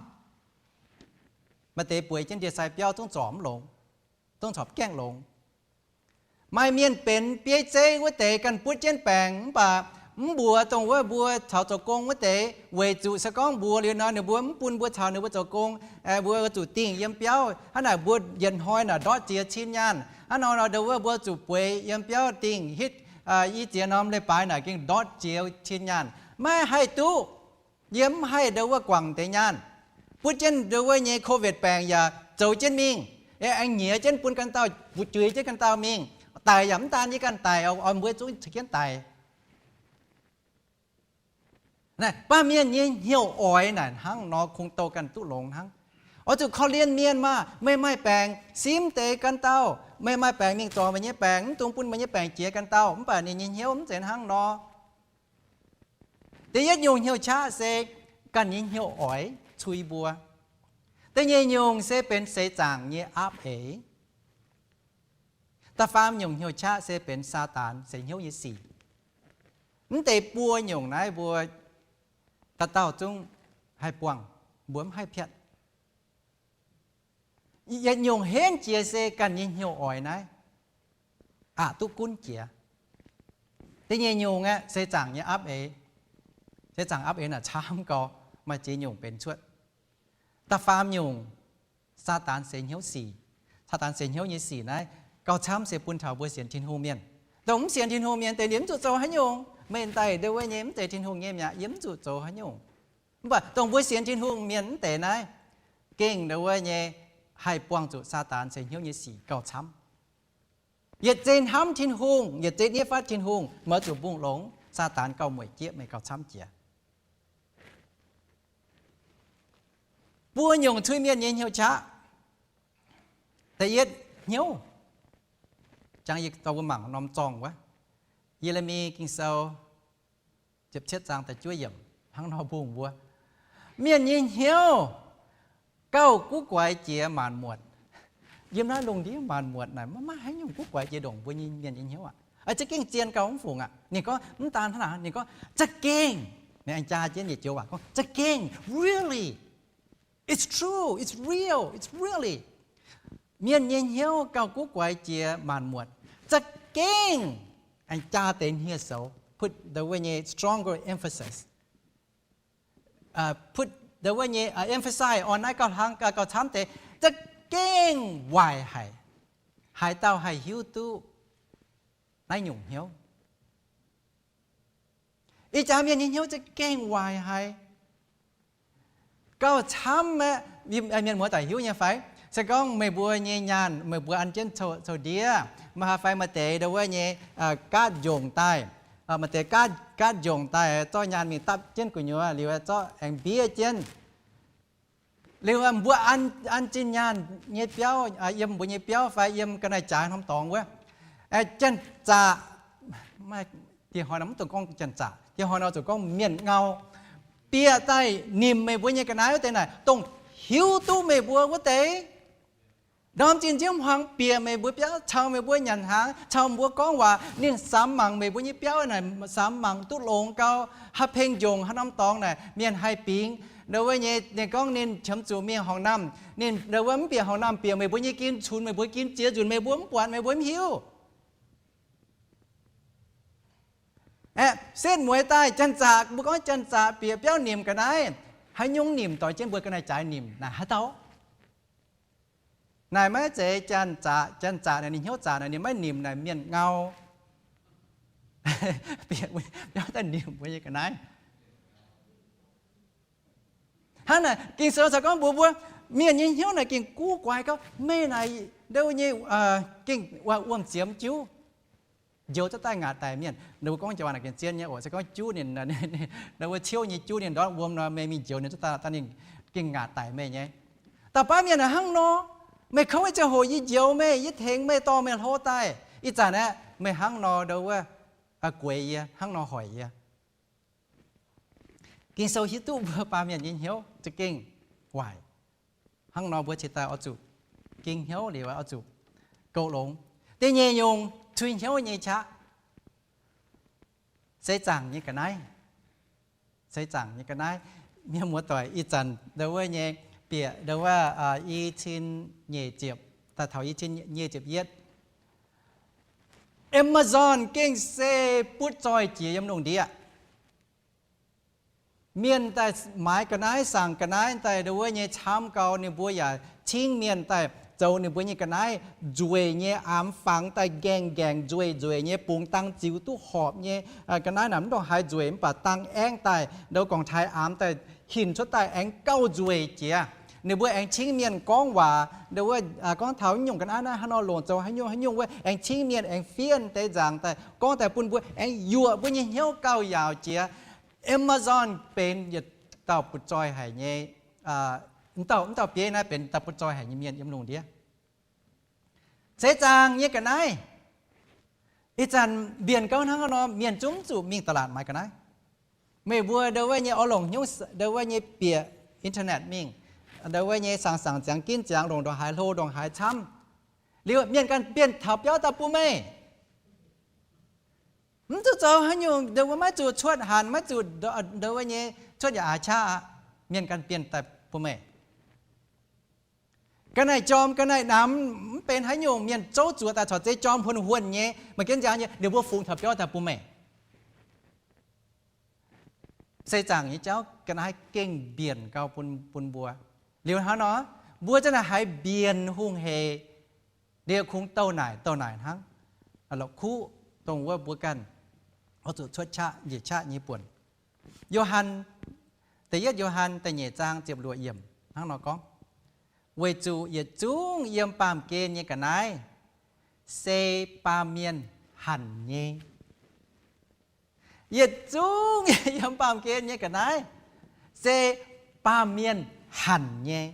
Maaih deix bueix jienv ndie-sai biauv zungv zorc mv longx, zungv corc gaengh longx. Maaih mienh benx bieiv zeiv wuov deix ganh butv jienv baengc mv baac mv mbuox dongh wuov mbuo caux zoux gong wuov deix, weic zuqc se gorngv mbuox liuz nor ninh mbuo mv bun mbuo caux ninh mbuo zoux gong, mbuo zuqc dingh yiem biauv. Hnangv naaic mbuo yietc hnoi naaic ndortv ziex cin nyaanh. Hnangv nor nor ndau wuov mbuo zuqc bueix yiem biauv dingh hitv i ziex norm leiz-baaix naaic gengh ndortv ziex cin nyaanh. Maiv haih duqv. Yie mv haih ndau wuov guangc deix nyaanh. Butv jienv ndau wuov nyei COVID baengc yaac zoux jienv mingh, aengx nyiex jienv bun ganh dauh, juix jienv ganh dauh mingh. Daic yaac mv daan yie ganh daic, oix mbuo zungv caux jienv daic. Baamh mienh nyei hnyouv oix naaic hnangv nor kungx douh ganh duqv longx hnangv. Oix zuqc korv-lienh mienh maah! Meih maaih baengc simv deix ganh dauh, meih maaih baengc mingh zorc meih nyei baengc, mv dungx bun meih nyei baengc jiex ganh dauh. Mv baac ninh nyei hnyouv mv zeiz hnangv nor. Da'yietv nyungc hnyouv qaqv se ganh nyei hnyouv oix cui mbuo. Da'nyeic nyungc se benx seix zaangc nyei aapv eix. Da'faam nyungc hnyouv qaqv se benx Saadaan seix hnyouv nyei sic. Mv deix buo nyungc naaiv mbuo dauh dauh zungv haih buangh, mbuo mv haih piatv. Yietc nyungc henv jiex se ganh nyei hnyouv oix naaiv aqc duqv gunv jiex. Da'nyeic nyungc aeqv, seix zaangc nyei aapv eix. Seix zaangc aapv eix naaic camv gau, maaih ziex nyungc benx cuotv. Da'faam nyungc, Saadaan seix hnyouv sic. Saadaan seix hnyouv nyei sic naaiv gauh camv se bun taux mbuo sienx Tin-Hungh mienh. Dongh mv sienx Tin-Hungh mienh deix ninh mv zuqc zoux haaix nyungc. Meih daaih ndau wuov nyei mv zeiz Tin-Hungh nyei mi'aqv, yie mv zuqc zoux haaix nyungc. Mv baac dongh mbuo sienx Tin-Hungh mienh mv deix naaiv, gengh ndau wuov nyei haih buangh zuqc Saadaan seix hnyouv nyei sic gauh camv. Yietc zei hnamv Tin-Hungh, yietc zei niev fatv Tin-Hungh, meih zuqc mbungh longx, Saadaan gauh mueic jieqv meih gauh camv jiex. Buo nyungc cui mienh nyei hnyouv qaqv. Da'yietv hnyouv, jangx yie dorh mbuo mangc norm zorng wuov, Ye^le^mi Ging-Sou ziepc cietv zaang da'juov yiemc hnangv nor mbungh mbuo, mienh nyei hnyouv gauh guv guaix jiex maanc muotc. Yiem naaiv lungh ndiev maanc muotc naaic maiv maaih haaix nyungc guv guaix jiex ndongc mbuo nyei mienh nyei hnyouv aqv. Za'gengh zien gauh mv fungc aqv. Ninh gorngv mv daan hnangv naaic, ninh gorngv za'gengh, ninh aengx jaa jienv yietc joux waac gorngv za'gengh, really, it's true, it's real, it's really. Mienh nyei hnyouv gauh guv guaix jiex maanc muotc. Za'gengh, aengx jaa deix hniev-soux, put the wuov nyei stronger emphasis, put the wuov nyei emphasize on naaiv gauh hlang gauh camv deix, za'gengh waaic haic, haaix dauh haih hiuv duqv naaiv nyungc hnyouv? Ih jaax mienh nyei hnyouv za'gengh waaic haic. Gauh camv aqv. Mienh muoz-doic hiuv nyei fai? Se gorngv meih mbuo nyei nyaanh meih mbuo an jienv coux ndiev, maaih haaix fai maaih deix ndau wuov nyei gaatv njongc daaih, maaih deix gaatv njongc daaih zorqv nyaanh mingh dapv jienv gu'nyuoz liuz zorqv aengx mbiev jienv. Liuz mbuo an, an zinh nyaanh nyei biauv, yiem mbuo nyei biauv fai yiem ga'naaiv-jaaix norm dorngx wuov, janx-zaqc, dieh hnoi nor mv dungx gorngv janx-zaqc, dieh hnoi nor zuqc gorngv mienh ngau, bieqc daaih nimc meih mbuo nyei ga'naaiv wuov deix naaic, dongh hiuv duqv meih mbuo wuov deix. Ndorm zinh nziouv hmuangx bieqc meih mbuo biauv, caux meih mbuo nyanc hnaangx, caux mbuo gorngv waac, ninh samx mangc meih mbuo nyei biauv naaic, samx mangc duqv longx gau, haaix peng njongc haaix norm dorngx naaic mienh haih bingx. Ndau wuov nyei, ninh gorngv ninh qiemx zuqc mingh horngc naamh, ninh ndau wuov mv bieqc horngc naamh, bieqc meih mbuo nyei gin, cunx meih mbuo gin ziex nzunc, meih mbuo mv buatc, meih mbuo mv hiuv. Aeqv, setv mueiz daaih janx-zaqc, mbuo gorngv janx-zaqc bieqc biauv nimc ga'naaiv, haaix nyungc nimc? Doix jienv mbuo ga'naaiv-jaaix nimc naaic haaix dauh? Naaic maiv zeiz janx-zaqc. Janx-zaqc naaic ninh hnyouv zaqc naaic ninh maiv nimc naaic mienh ngau. Bieqc biauv daaih nimc mbuo nyei ga'naaiv. Hnangv naaic Ging-Sou caux gorngv mbuox mbuo, mienh nyei hnyouv naaic gengh guv guaix gauh. Meih naaic ndau nyei gengh wuom-ziemx juv, njoux cuotv daaih ngaatc daic mienh. Ninh mbuo gorngv jiex waac naaic gengh zien nyei oc. Se gorngv juv ninh, ndau wuov ciouv nyei juv ninh ndortv wuom nor, meih mingh njoux ninh cuotv daaih, ninh gengh ngaatc daic meih nyei. Dauh baav mienh naaic hnangv nor, meih kouv nyei ziangh hoc yie njoux meih, yie tengx meih, dorh meih hlo daaih. Ih zanc aeqv, meih hnangv nor ndau wuov gueix yie, hnangv nor hoic yie. Ging-Sou hiuv duqv mbuo baamh mienh nyei hnyouv za'gengh waaic. Hnangv nor mbuo cingx daaih oix zuqc ging hnyouv liuz oix zuqc goux longx. Da'nyeic nyungc cui hnyouv nyei qaqv, seix zaangc nyei ga'naaiv. Seix zaangc nyei ga'naaiv. Mienh muoz-doic, ih zanc ndau wuov nyei bieqc ndau wuov i cin nyeic ziepc daaih taux i cin nyeic ziepc yietv. Amazon gengh se butv zoih jiex yiem lungh ndiev. Mienh daaih maaiz ga'naaiv, saangc ga'naaiv daaih ndau wuov nyei camv gau, ninh mbuo yaac cingv mienh daaih zoux ninh mbuo nyei ga'naaiv nzueic nyei, aamx fangx daaih nqaengh nqaengh nzueic nzueic nyei, bungx dang ziux duqv horpc nyei. Ga'naaiv naaic mv ndongc haaix nzueic mv baac dang aengv daaih ndau gorngv taaix aamx daaih hinc cuotv daaih aengx gauh nzueic jiex. Ninh mbuo aengx cingv mienh gorngv waac, ndau wuov gorngv taux nyungc ga'naaiv naaiv hnangv nor longc zoux haaix nyungc haaix nyungc wuov, aengx cingv mienh aengx fiev deix nzaangc daaih gorngv daaih bun mbuo, aengx yuoqc mbuo nyei hnyouv gauh yaauc jiex. Amazon benx yietc dauh butv zoih haic nyei, mv dauh, mv dauh bieiv naaiv benx dauh butv zoih haic nyei mienh yiem lungh ndiev. Seix zaangc nyei ga'naaiv. Ih zanc mbienc gauh hnangv nor, mienh zungv zuqc mingh ตลาด maaiz ga'naaiv. Meih mbuo ndau wuov nyei oix longc hnyouv, ndau wuov nyei bieqc internet mingh, ndau wuov nyei saangc saangc ziangx ginv ziangx, longc ndongc haaix hlo ndongc haaix camv. Liuz mienh ganh bienh taux biauv daaih bun meih. Mv zuqc zoux haaix nyungc, ndau wuov maiv zuqc cuotv hanc, maiv zuqc ndau wuov nyei cuotv yaac aax qaqv aqv. Mienh ganh bienh daaih bun meih. Ga'naaiv jorm, ga'naaiv namx, mv benx haaix nyungc, mienh zouv zuoqc daaih corc zeiv jorm huonh huonh nyei, maaih jienv nziaaux nyei, ninh mbuo fungx taux biauv daaih bun meih. Seix zaangc nyei jauv ga'naaiv gengh mbienc gauh bun, bun mbuo. Liuz hnangv nor, mbuo zanc naaiv haiz mbienc hungh heic, liuz kungx douh naaic douh naaic hnangv. La'kuqv dongh wuov mbuo ganh oix zuqc cuotv qaqv njiec qaqv nyei buonc. Yo^han, da'yietv Yo^han da'nyeic zaang ziepc luoqc yiemc hnangv nor gorngv, weic zuqc yietc zungv yiem baamh gen nyei ga'naaiv se baamh mienh hanc nyei. Yietc zungv yiem baamh gen nyei ga'naaiv se baamh mienh hanc nyei.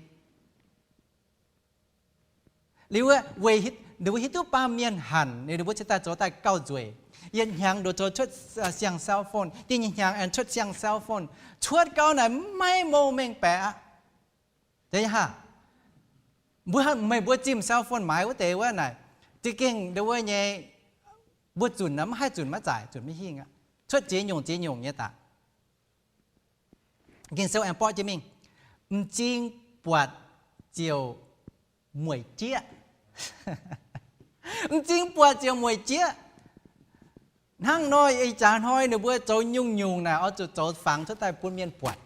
Liuz, ninh mbuo hiuv duqv baamh mienh hanc, ninh mbuo cingx daaih zoux daaih gauh nzueic. Yietc hnyangx nduqc zoux cuotv siang-cell phone, da'nyeic hnyangx aengx cuotv siang-cell phone. Cuotv gau naaic maiv mong mengh baeqc aqv. Aa, mbuo, meih mbuo zimh cell phone maaiz wuov deix wuov naaic, za'gengh ndau wuov nyei, mbuo zunc mv haih zunc maiv zaaic, zunc maiv hingh aqv. Cuotv ziex nyungc ziex nyungc nyei daaih. Ging-Sou aengx borqv jienv mingh, m'zing buatc ziouc mueic jieqv. M'zing buatc ziouc mueic jieqv. Hnangv nor ih jaax hnoi ninh mbuo zoux nyungc-nyungc naaic oix zuqc zoux fangx cuotv daaih bun mienh buatc.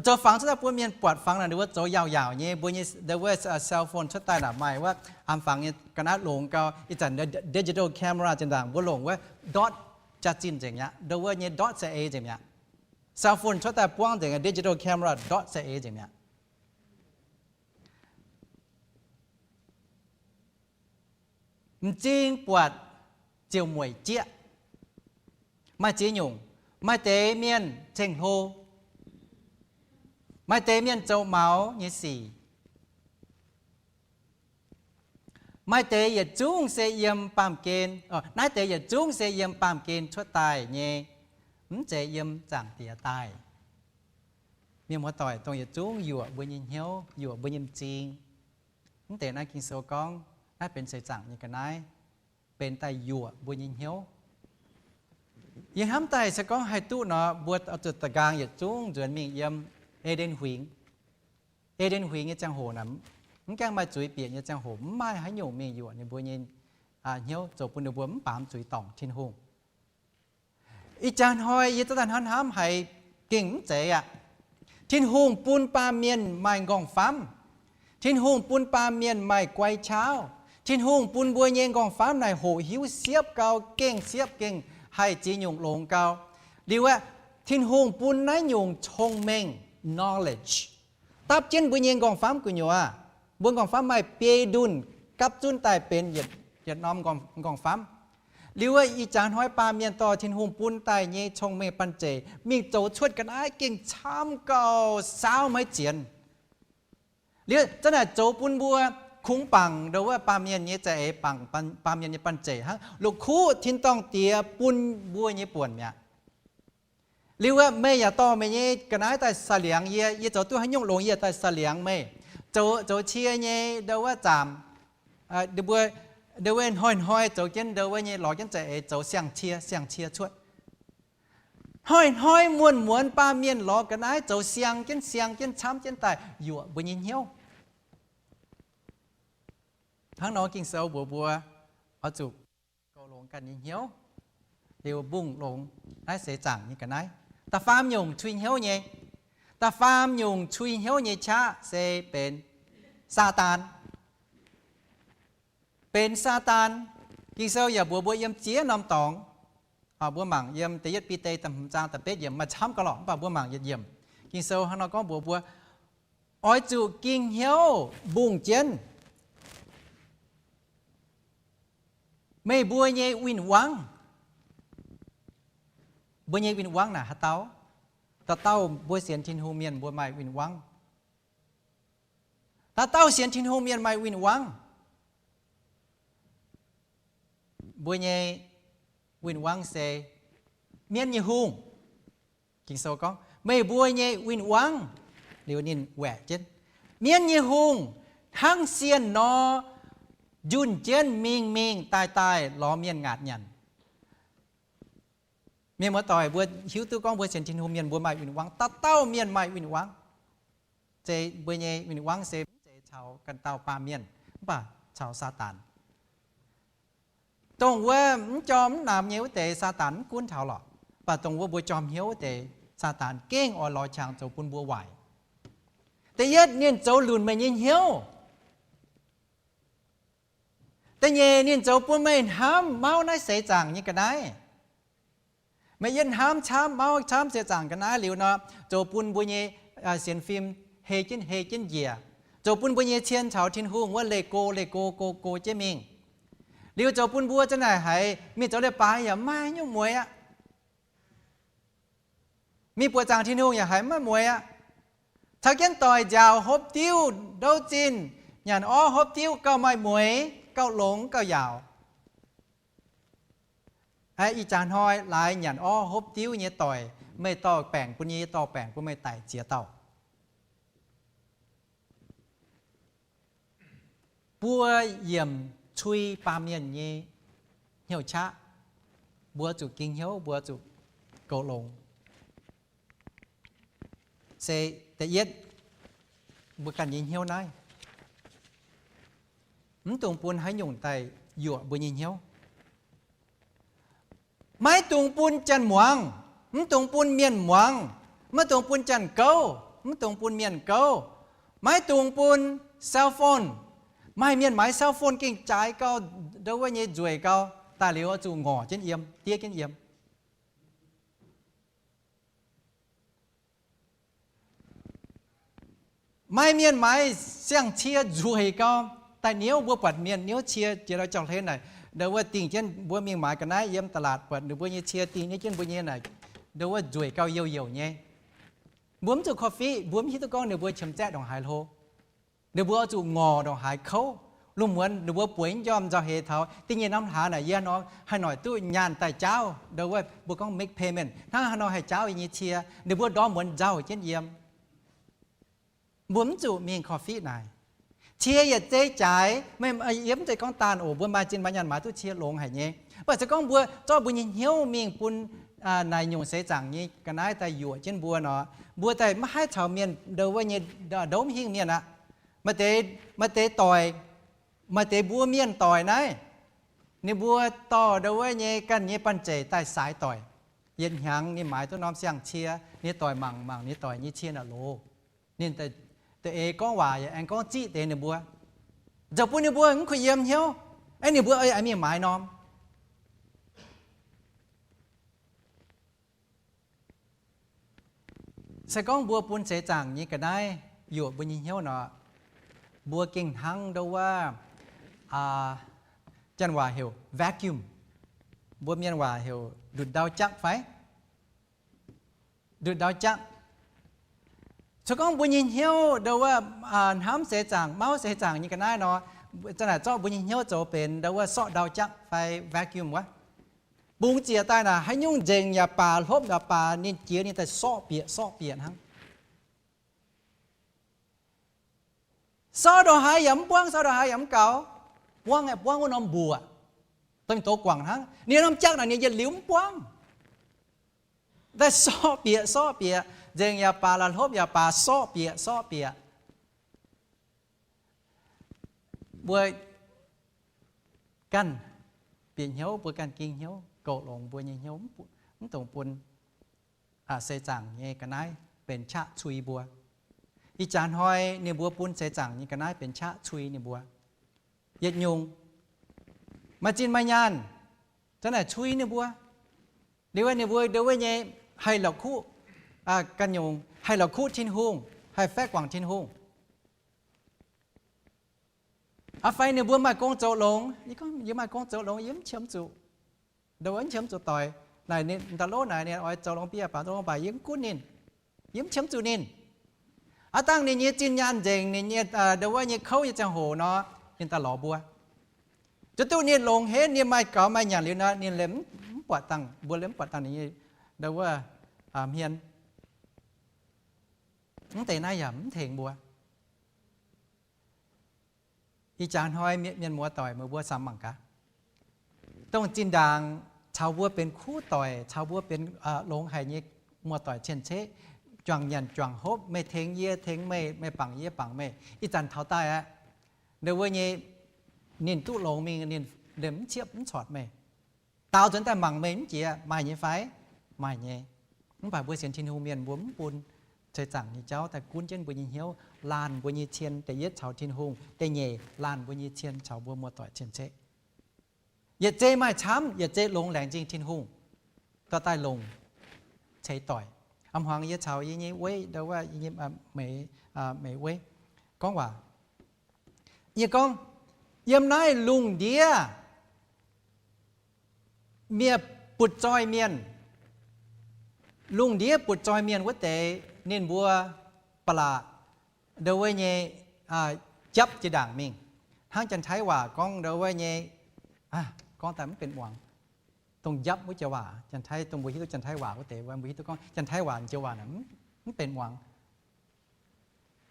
Zoux fangx cuotv daaih bun mienh buatc, fangx naaic ninh mbuo zoux yaauc-yaauc nyei, mbuo nyei ndau wuov cell phone cuotv daaih naaic maaih wuov aamx fangx nyei ga'naaiv longx gau. Ih zanc digital camera zinh ndaangc mbuo longc wuov dot jaax-zinh nzengc mi'aqv, ndau wuov nyei dot C A nzengc mi'aqv. Cell phone cuotv daaih buangv nzengc, digital camera dot C A nzengc mi'aqv. M'zing buatc ziouc mueic jieqv. Maaih ziex nyungc. Maaih deix mienh ceng-hlo, Maaih deix mienh zoux maux nyei sic. Maaih deix yietc zungv se yiem baamh gen, naaiv deix yietc zungv se yiem baamh gen cuotv daaih nyei, mv zeiz yiem Zaangc Diex daaih. Mienh muoz-doic, dongh yietc zungv yuoqc mbuo nyei hnyouv, yuoqc mbuo nyei m'zing. Mv deix naaiv Ging-Sou gorngv naaiv benx seix zaangc nyei ga'naaiv, benx daaih yuoqc mbuo nyei hnyouv. Yie hnamv daaih se gorngv haih duqv nor, mbuo zuqc da'nqaang yietc zungv nzuonx mingh yiem E^nden Huingx. E^nden Huingx nyei ziangh hoc naaic, mv gaengh maaih zuiz bieqc nyei ziangh hoc, mv maaih haaix nyungc mingh yuoqc ninh mbuo nyei hnyouv, zoux bun ninh mbuo mv baamz zuiz dorngc Tin-Hungh. Ih jaax hnoi yie zungv daaih hnamv hnamv haiz gengh mv zeiz aqv. Tin-Hungh bun baamh mienh maaih nqorngv-famv. Tin-Hungh bun baamh mienh maaih guai-qaauv. Tin-Hungh bun mbuo nyei nqorngv-famv naaic hoqc hiuv siepv gau, gengh siepv gengh haih ziex nyungc longx gau. Liuz aeqv, Tin-Hungh bun naaiv nyungc cong-mengh, knowledge, dapv jienv mbuo nyei nqorngv-famv gu'nyuoz. Mbuo nqorngv-famv maaih biei ndunh gapv zunv daaih benx yietc norm nqorngv-famv. Liuz aeqv, ih jaax hnoi baamh mienh dorh Tin-Hungh bun daaih nyei cong-mengh banh zeic mingh zoux cuotv ga'naaiv gengh camv gauh saauv maiv zienx. Liuz zanc naaic zoux bun mbuo kungx bangc ndo wuov baamh mienh nyei za'eix, bangc baamh mienh nyei banh zeic hnangv la'kuqv tin-dorngh Diex bun mbuo nyei buonc mi'aqv. Liuz aeqv, meih yaac dorh meih nyei ga'naaiv daaih sa'liangx yie. Yie zoux duqv haaix nyungc longx yie daaih sa'liangx meih. Zoux, zoux cie nyei ndo wuov zaamc, mbuo ndo wuov hnoi-hnoi zoux jienv ndo wuov nyei lorz jienv za'eix zoux siang-cie, siang-cie cuotv. Hnoi-hnoi muonz-muonz baamh mienh lorz ga'naaiv zoux siang jienv siang jienv camv jienv daaih yuoqc mbuo nyei hnyouv. Hnangv nor Ging-Sou mbuox mbuo oix zuqc goux longx ganh nyei hnyouv, liuz mbungh longx naaiv seix zaangc nyei ga'naaiv. Da'faam nyungc cui hnyouv nyei, da'faam nyungc cui hnyouv nyei qaqv se benx Saadaan. Benx Saadaan. Ging-Sou yaac mbuox mbuo yiem ziex norm dorngx. Mbuo mangc yiem da'yietv Bide da'hmz zaang da'betv yiemc, maaih camv gauh lorqc, mv baac mbuo mangc yietc yiemc. Ging-Sou hnangv nor gorngv mbuox mbuo, oix zuqc ging hnyouv mbungh jienv meih mbuo nyei win-wangv. Mbuo nyei win-wangv naaic haaix dauh? Dauh dauh mbuo sienx Tin-Hungh mienh mbuo maaih win-wangv. Dauh dauh sienx Tin-Hungh mienh maaih win-wangv. Mbuo nyei win-wangv se mienv nyei hungh. Ging-Sou gorngv meih mbuo nyei win-wangv. Liuz ninh waeqc jienv, mienv nyei hungh hnangv sienh nor njunh jienv mingh mingh daaih daaih lorz mienh ngaatc nyanc. Mienh muoz-doic, mbuo hiuv duqv gorngv mbuo sienx Tin-Hungh mienh mbuo maaih win-wangv. Dauh dauh mienh maaih win-wangv. Zeiz mbuo nyei win-wangv se mv zeiz caux ganh dauh baamh mienh, mv baac caux Saadaan. Dongh wuov mv jorm mv namx nyei wuov deix Saadaan mv gunv taux lorqc. Mv baac dongh wuov mbuo jorm hnyouv wuov deix Saadaan gengh oix lorz qangx zoux bun mbuo waaic. Da'yietv, ninh zoux lunc meih nyei hnyouv. Da'nyeic, ninh zoux bun meih hnamv mauv naaiv seix zaangc nyei ga'naaiv. Meih yietv hnamv camv, mauv camv seix zaangc ga'naaiv liuz nor, zoux bun mbuo nyei sienx fim hei jienv hei jienv njiec, zoux bun mbuo nyei cien caux Tin-Hungh wuov leih go leih go go go jienv mingh. Liuz zoux bun mbuo zanc naaic haiz mingh zoux leiz-baaix yaac maiv nyungc mueiz aqv. Mingh buoqc zaangc Tin-Hungh yaac haiz maiv mueiz aqv. Caux jienv doic nziaauc hopv diuv ndouv zinh, nyanc orv hopv diuv gauh maaih mueiz, gauh longx gauh yaauc. Ih jaax hnoi laaix nyanc orv hopv diuv nyei doic, meih dorh baengc bun yie, yie dorh baengc bun meih daic ziex dauh. Mbuo yiemc cui baamh mienh nyei hnyouv qaqv. Mbuo zuqc ging hnyouv, mbuo zuqc goux longx. Se da'yietv, mbuo ganh nyei hnyouv naaiv, mv dungx bun haaix nyungc daaih yuoqc mbuo nyei hnyouv. Maiv dungx bun janx-muangz, mv dungx bun mienh muangz, maiv dungx bun janx-gouv, mv dungx bun mienh gouv, maiv dungx bun cell phone. Maaih mienh maaiz cell phone gengh jaaix gau, ndo wuov nyei nzueic gau, daaih liuz oix zuqc ngorc jienv yiem, diev jienv yiem. Maaih mienh maaiz siang-cie nzueic gau, daaih niouv, mbuo buatc mienh niouv cie jiex lorz jauv-hlen naaic, ndo wuov dingh jienv, mbuo mingh maaiz ga'naaiv yiem da'laatc buatc ninh mbuo nyei cie dingh niouv jienv mbuo nyei naaic, ndo wuov nzueic gau, youh youh nyei. Mbuo mv zuqc korv-fiqv, mbuo mv hiuv duqv gorngv ninh mbuo qiemx zaeqv ndongc haaix hlo. Ninh mbuo oix zuqc ngorc ndongc haaix kouv. Lungh muonz ninh mbuo bueix njormh nzauh heix taux da'nyeic norm hlaax naaic, yie hnangv nor haih noic duqv nyaanh daaih jaauv, ndo wuov mbuo gorngv make payment, hnangv haaix nor haih jaauv yie nyei cie. Ninh mbuo ndorm muonz nzauh jienv yiem. Mbuo mv zuqc mingh korv-fiqv naaic. Cie yietc zei jaaix, yie mv zeiz gorngv daanh oc, mbuo maaih zinh maaih nyaanh maaiz duqv cie longx haic nyei. Mv baac se gorngv mbuo zorqv mbuo nyei hnyouv mingh bun naaic nyungc seix zaangc nyei ga'naaiv daaih yuoqc jienv mbuo nor, mbuo daaih maiv haih caux mienh ndo wuov nyei ndouv hingh mienh aqv. Maaih deix, maaih deix doic, maaih deix mbuo mienh doic naaiv, ninh mbuo dorh ndo wuov nyei ganh nyei banh zeic daaih saaix doic. Yietc hnyangx ninh maaiz duqv norm siang-cie, ninh doic mangc mangc ninh doic nyei cie naaic loz. Ninh da'eix gorngv waac yaac aengx gorngv ziqv deix ninh mbuo. Zoux bun ninh mbuo mv kuh yiem hnyouv, aeqv, ninh mbuo oix mingh maaiz norm. Se gorngv mbuo bun seix zaangc nyei ga'naaiv yuoqc mbuo nyei hnyouv nor, mbuo gengh hnangv ndo wuov, janx waac heuc vacuum, mbuo mienh waac heuc ndutc ndau jaqv fai? Ndutc ndau jaqv. Se gorngv mbuo nyei hnyouv ndo wuov hnamv seix zaangc, mauv seix zaangc nyei ga'naaiv nor, za'naaic zorqv mbuo nyei hnyouv zoux benx ndo wuov sorqv ndau jaqv fai vacuum wuov. Bungx ziec daaih naaic, haaix nyungc nzengc yaac baac, hlopv yaac baac, ninh jiex ninh daaih sorqv bieqc sorqv bieqc hnangv. Sorqv ndongc haaix yaac mv buangv, sorqv ndongc haaix yaac mv gaux. Buangv aeqv, buangv wuov norm mbuoqc, dongh douz guangc hnangv. Ninh norm jaqv naaic ninh yietc liuz mv buangv. Daaih sorqv bieqc sorqv bieqc, nzengc yaac baac, la'hlopv yaac baac, sorqv bieqc sorqv bieqc. Mbuo ganh bieqc hnyouv, mbuo ganh ging hnyouv, goux longx mbuo nyei hnyouv, mv dungx bun seix zaangc nyei ga'naaiv benx qaqv cui mbuo. Ih jaax hnoi ninh mbuo bun seix zaangc nyei ga'naaiv benx qaqv cui ninh mbuo. Yietc nyungc maaih zinh maaih nyaanh, za'naaic cui ninh mbuo. Liuz ninh mbuo ndo wuov nyei haih la'kuqv ganh nyungc, haih la'kuqv Tin-Hungh, haih faeqv guangc Tin-Hungh. Aa fai ninh mbuo maaih gong zoux longx, yie gorngv yie maaih gong zoux longx, yie mv qiemx zuqc, ndo wuov mv qiemx zuqc doic. Naaic ninh da'lov naaic ninh oix zoux longx bieqc baac, zoux longx baac yie mv gunv ninh, yie mv qiemx zuqc ninh. Aav dangh ninh nyei zinh nyaanh nzengc, ninh nyei ndo wuov nyei kouv nyei ziangh hoc nor, ninh daaih lorz mbuo. Zuqc duqv ninh longx henv, ninh maaih gaux maaih nyanc liuz nor, ninh liemh mv buatc dangh, mbuo liemh mv buatc dangh ninh nyei ndo wuov hmien. Mv deix naaiv yaac mv tengx mbuo. Ih jaax hnoi mienh muoz doic, meih mbuo samx mangc gaax, dongh zinh ndaangc caux mbuo benx kuv doic, caux mbuo benx longx haic nyei muoz-doic cien-ceqv, juangc nyanc juangc hopv, meih tengx yie tengx meih, meih bangc yie bangc meih, ih zanc taux daaih aqv, ndo wuov nyei ninh duqv longx mingh, ninh liemh mv ciepv mv corc meih. Daaux nzuonx daaih mangc meih mv jiex, maaih nyei fai? Maaih nyei. Mv baac mbuo sienx Tin-Hungh mienh mbuo mv bun seix zaangc nyei jauv daaih gunv jienv mbuo nyei hnyouv, laanh mbuo nyei cien da'yietv caux Tin-Hungh, da'nyeic laanh mbuo nyei cien caux mbuo muoz-doic cien-ceqv. Yietc zei maaih camv, yietc zei longx laengz zingh Tin-Hungh, dorh daaih longc ceix doic. A'hmuangx yie caux yie nyei weiv, ndo wuov, yie nyei meix, meix weiv gorngv waac, yie gorngv, yiem naaiv lungh ndiev mienh butv-zoih mienh, lungh ndiev butv-zoih mienh wuov deix ninh mbuo ba'laqc ndo wuov nyei japv jiex ndaangc mingh. Hnangv Janx-Taiv waac gorngv ndo wuov nyei, gorngv daaih mv benx muangx. Dongh njapv wuov joux waac, Janx-Taiv, dongh mbuo hiuv duqv Janx-Taiv waac wuov deix, mbuo hiuv duqv gorngv Janx-Taiv waac joux waac naaic mv benx muangx.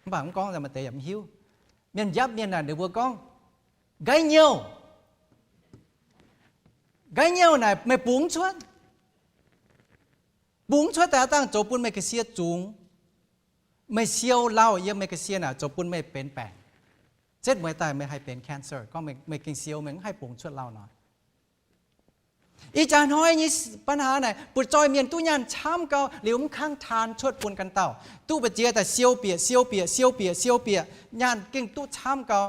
Mv baac mv gorngv maaih deix yaac mv hiuv. Mienh njapv mienh naaic ninh mbuo gorngv, nqaiv nyouh, nqaiv nyouh naaic meih bungx cuotv. Bungx cuotv daaih aav dangh zoux bun meih ga'sie zungx. Meih siou lauh yiem meih ga'sie naaic zoux bun meih benx baengc. Setv mueiz daaih meih haih benx cancer, gorngv meih gengh siou, meih mv haih bungx cuotv lauh nor. Ih jaax hnoi nyei ปัญหา naaic, butv-zoih mienh duqv nyaanh camv gau, liuz mv kangv taan cuotv bun ganh dauh, duqv mbu'ziex daaih siou bieqc, siou bieqc, siou bieqc, siou bieqc, nyaanh gengh duqv camv gau.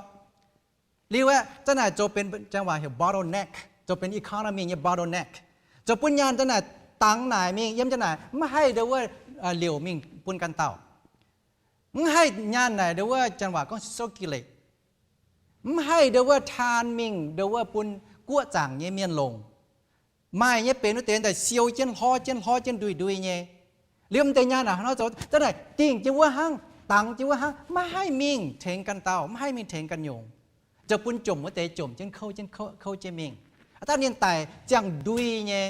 Liuz aeqv, za'naaic zoux benx, Janx waac heuc bottleneck, zoux benx economy nyei bottleneck, zoux bun nyaanh za'naaic dangx naaic mingh, yiem za'naaic mv haih ndo wuov liouc mingh bun ganh dauh. Mv haih nyaanh naaic ndo wuov Janx waac gorngv circulate. Mv haih ndo wuov taan mingh ndo wuov bun guoqv zaangc nyei mienh longc. Maaih nyei benx wuov deix daaih siou jienv, hlorv jienv, hlorv jienv, ndui-ndui nyei. Liemh deix nyaanh naaic hnangv nor zoux, za'naaic dingc jienv wuov hnangv, dangx jienv wuov hnangv, maiv haih mingh tengx ganh dauh, maiv haih mingh tengx ganh nyungc. Zoux bun jomc wuov deix jomc jienv kouv jienv kouv jienv mingh. Aa, daaih ninh daic ziangh ndui nyei,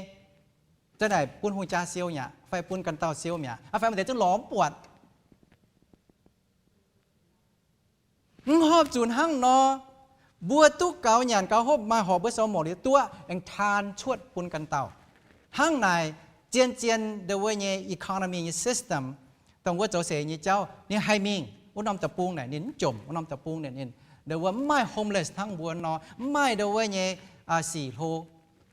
za'naaic bun hungh jaa siou mi'aqv fai bun ganh dauh siou mi'aqv, fai maaih deix zungv lorz mv buatc. Mv horpc zuqc hnangv nor, mbuo duqv gaux nyanc gaux hopv, maaih horpc mbuo sou morc liuz duqv aengx taan cuotv bun ganh dauh. Hnangv naaic, zien-zien ndongc wuov nyei economy nyei system, dongh wuov zoux seix nyei jauv ninh haih mingh wuov norm deic-bung naaic, ninh mv jomc wuov norm deic-bung naaic, ninh ndongc wuov mv maaih homeless hnangv mbuo nor, mv maaih ndongc wuov nyei sic hlo.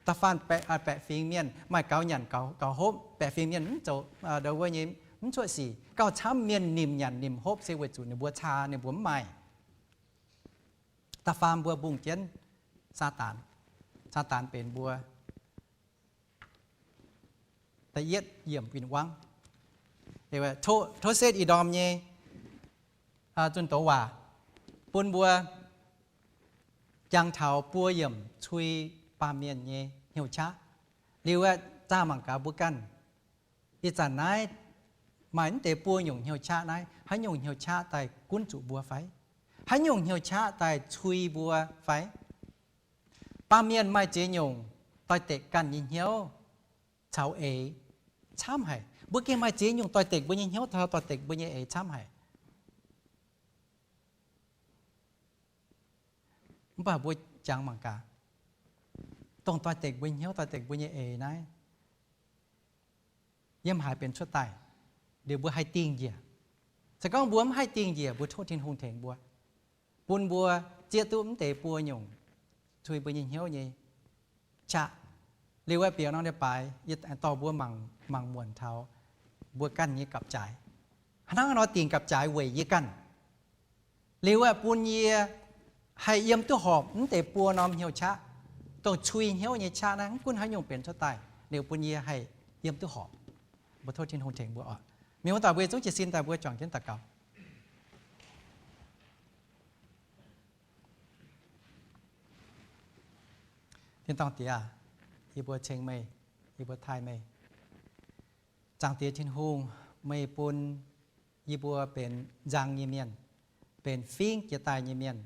Da'faanh baeqc fingx mienh maaih gaux nyanc gaux hopv, baeqc fingx mienh mv zoux ndongc wuov nyei, mv cuotv sic, gauh camv mienh nimc nyanc nimc hopv se weic zuqc ninh mbuo caa, ninh mbuo mv maaih. Da'faanh mbuo mbungh jienv Saadaan. Saadaan benx mbuo da'yietv yiemc win-wangv. Tov setv ih ndorm nyei zunh doz waac bun mbuo jangx taux buo yiemc cui baamh mienh nyei hnyouv qaqv. Liuz aeqv, zaah mangc gaax mbuo ganh, ih zanc naaiv maaih mv deix buo nyungc hnyouv qaqv naaiv, haaix nyungc hnyouv qaqv daaih gunv zuqc mbuo fai? Haaix nyungc hnyouv qaqv daaih cui mbuo fai? Baamh mienh maaih ziex nyungc doix-dekc ganh nyei hnyouv caux eix camv haic. Mbuo gengh maaih ziex nyungc doix-dekc mbuo nyei hnyouv caux doix-dekc mbuo nyei eix camv haic. Mv baac mbuo jangx mangc gaax, dongh doix-dekc mbuo nyei hnyouv, doix-dekc mbuo nyei eix naaiv, yiem haaix benx cuotv daaih? Liuz mbuo haih dingh njiec. Se gorngv mbuo mv haih dingh njiec, mbuo tov Tin-Hungh tengx mbuo, bun mbuo zieqv duqv mv deix buo nyungc cui mbuo nyei hnyouv nyei qaqv. Liuz aeqv, bieqc norm leiz-baaix yie dorh mbuo mangc muonc taux mbuo ganh nyei gapv-jaaix. Hnangv haaix nor dingc gapv-jaaix weic yie ganh. Liuz aeqv, bun yie haih yiem duqv horpc mv deix buo norm hnyouv qaqv, dongh cui hnyouv nyei qaqv naaiv, mv gunv haaix nyungc benx cuotv daaih, liuz bun yie haih yiem duqv horpc. Mbuo tov Tin-Hungh tengx mbuo oc. Mienh muoz-doic, mbuo yietc zungv jiez sin daaih mbuo juangc jienv daux gaux. Tin-dorngh Diex aac, yie mbuo ceng meih, yie mbuo taaih meih. Zaangc Diex Tin-Hungh, meih bun yie mbuo benx nzang nyei mienh, benx fingv jiex daaih nyei mienh,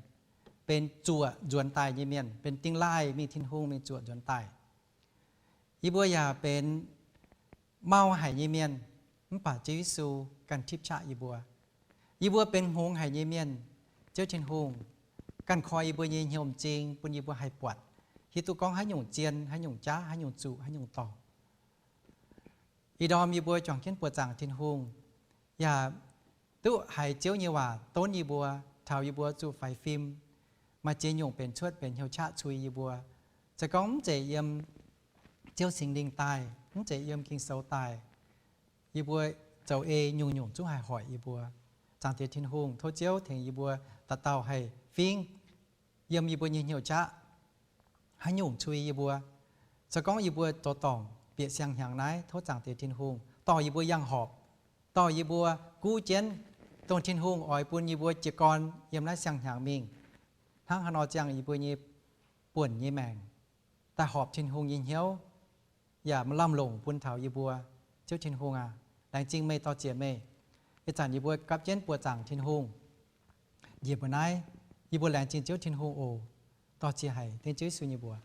benx zuoqc nzuonx daaih nyei mienh, benx dingh laaih mingh Tin-Hungh mingh zuoqc nzuonx daaih. Yie mbuo yaac benx mau haic nyei mienh, mv baac Ziouv Yesu ganh tipv qaqv yie mbuo. Yie mbuo benx hngongx haic nyei mienh, Ziouv Tin-Hungh ganh koi yie mbuo nyei hnyouv m'zing bun yie mbuo haih buatc, hiuv duqv gorngv haaix nyungc zien, haaix nyungc jaav, haaix nyungc zuqc, haaix nyungc dorngc. Ih ndorm yie mbuo juangc jienv buoz-zaangc Tin-Hungh, yaac duqv haiz Ziouv nyei waac donv yie mbuo, taux yie mbuo zuqc faix fim, maaih ziex nyungc benx cuotv benx hnyouv qaqv cui yie mbuo. Se gorngv mv zeiz yiem Ziouv Singx Lingh daaih, mv zeiz yiem Ging-Sou daaih, yie mbuo zoux ei nyungc-nyungc zungv haih hoic yie mbuo. Zaangc Diex Tin-Hungh, tov Ziouv tengx yie mbuo dauh dauh haih fingv yiem yie mbuo nyei hnyouv qaqv haaix nyungc cui yie mbuo. Se gorngv yie mbuo zoux dorngc bieqc siang-hnyangx naaiv, tov Zaangc Diex Tin-Hungh dorh yie mbuo yangh horpc, dorh yie mbuo guv jienv dongh Tin-Hungh oix bun yie mbuo jiez gorn yiem naaiv siang-hnyangx mingh. Hnangv haaix nor ziangh yie mbuo nyei buonc nyei maengc daaih horpc Tin-Hungh nyei hnyouv, yaac lamh longc bun taux yie mbuo. Ziouv Tin-Hungh aac, laengz zingh meih, dor-ziec meih. Ih zanc yie mbuo gapv jienv buoz-zaangc Tin-Hungh njiec mbuo naaiv, yie mbuo laengz zingh Ziouv Tin-Hungh oc. Dor-ziec haic dengv Ziouv Yesu nyei mbuox.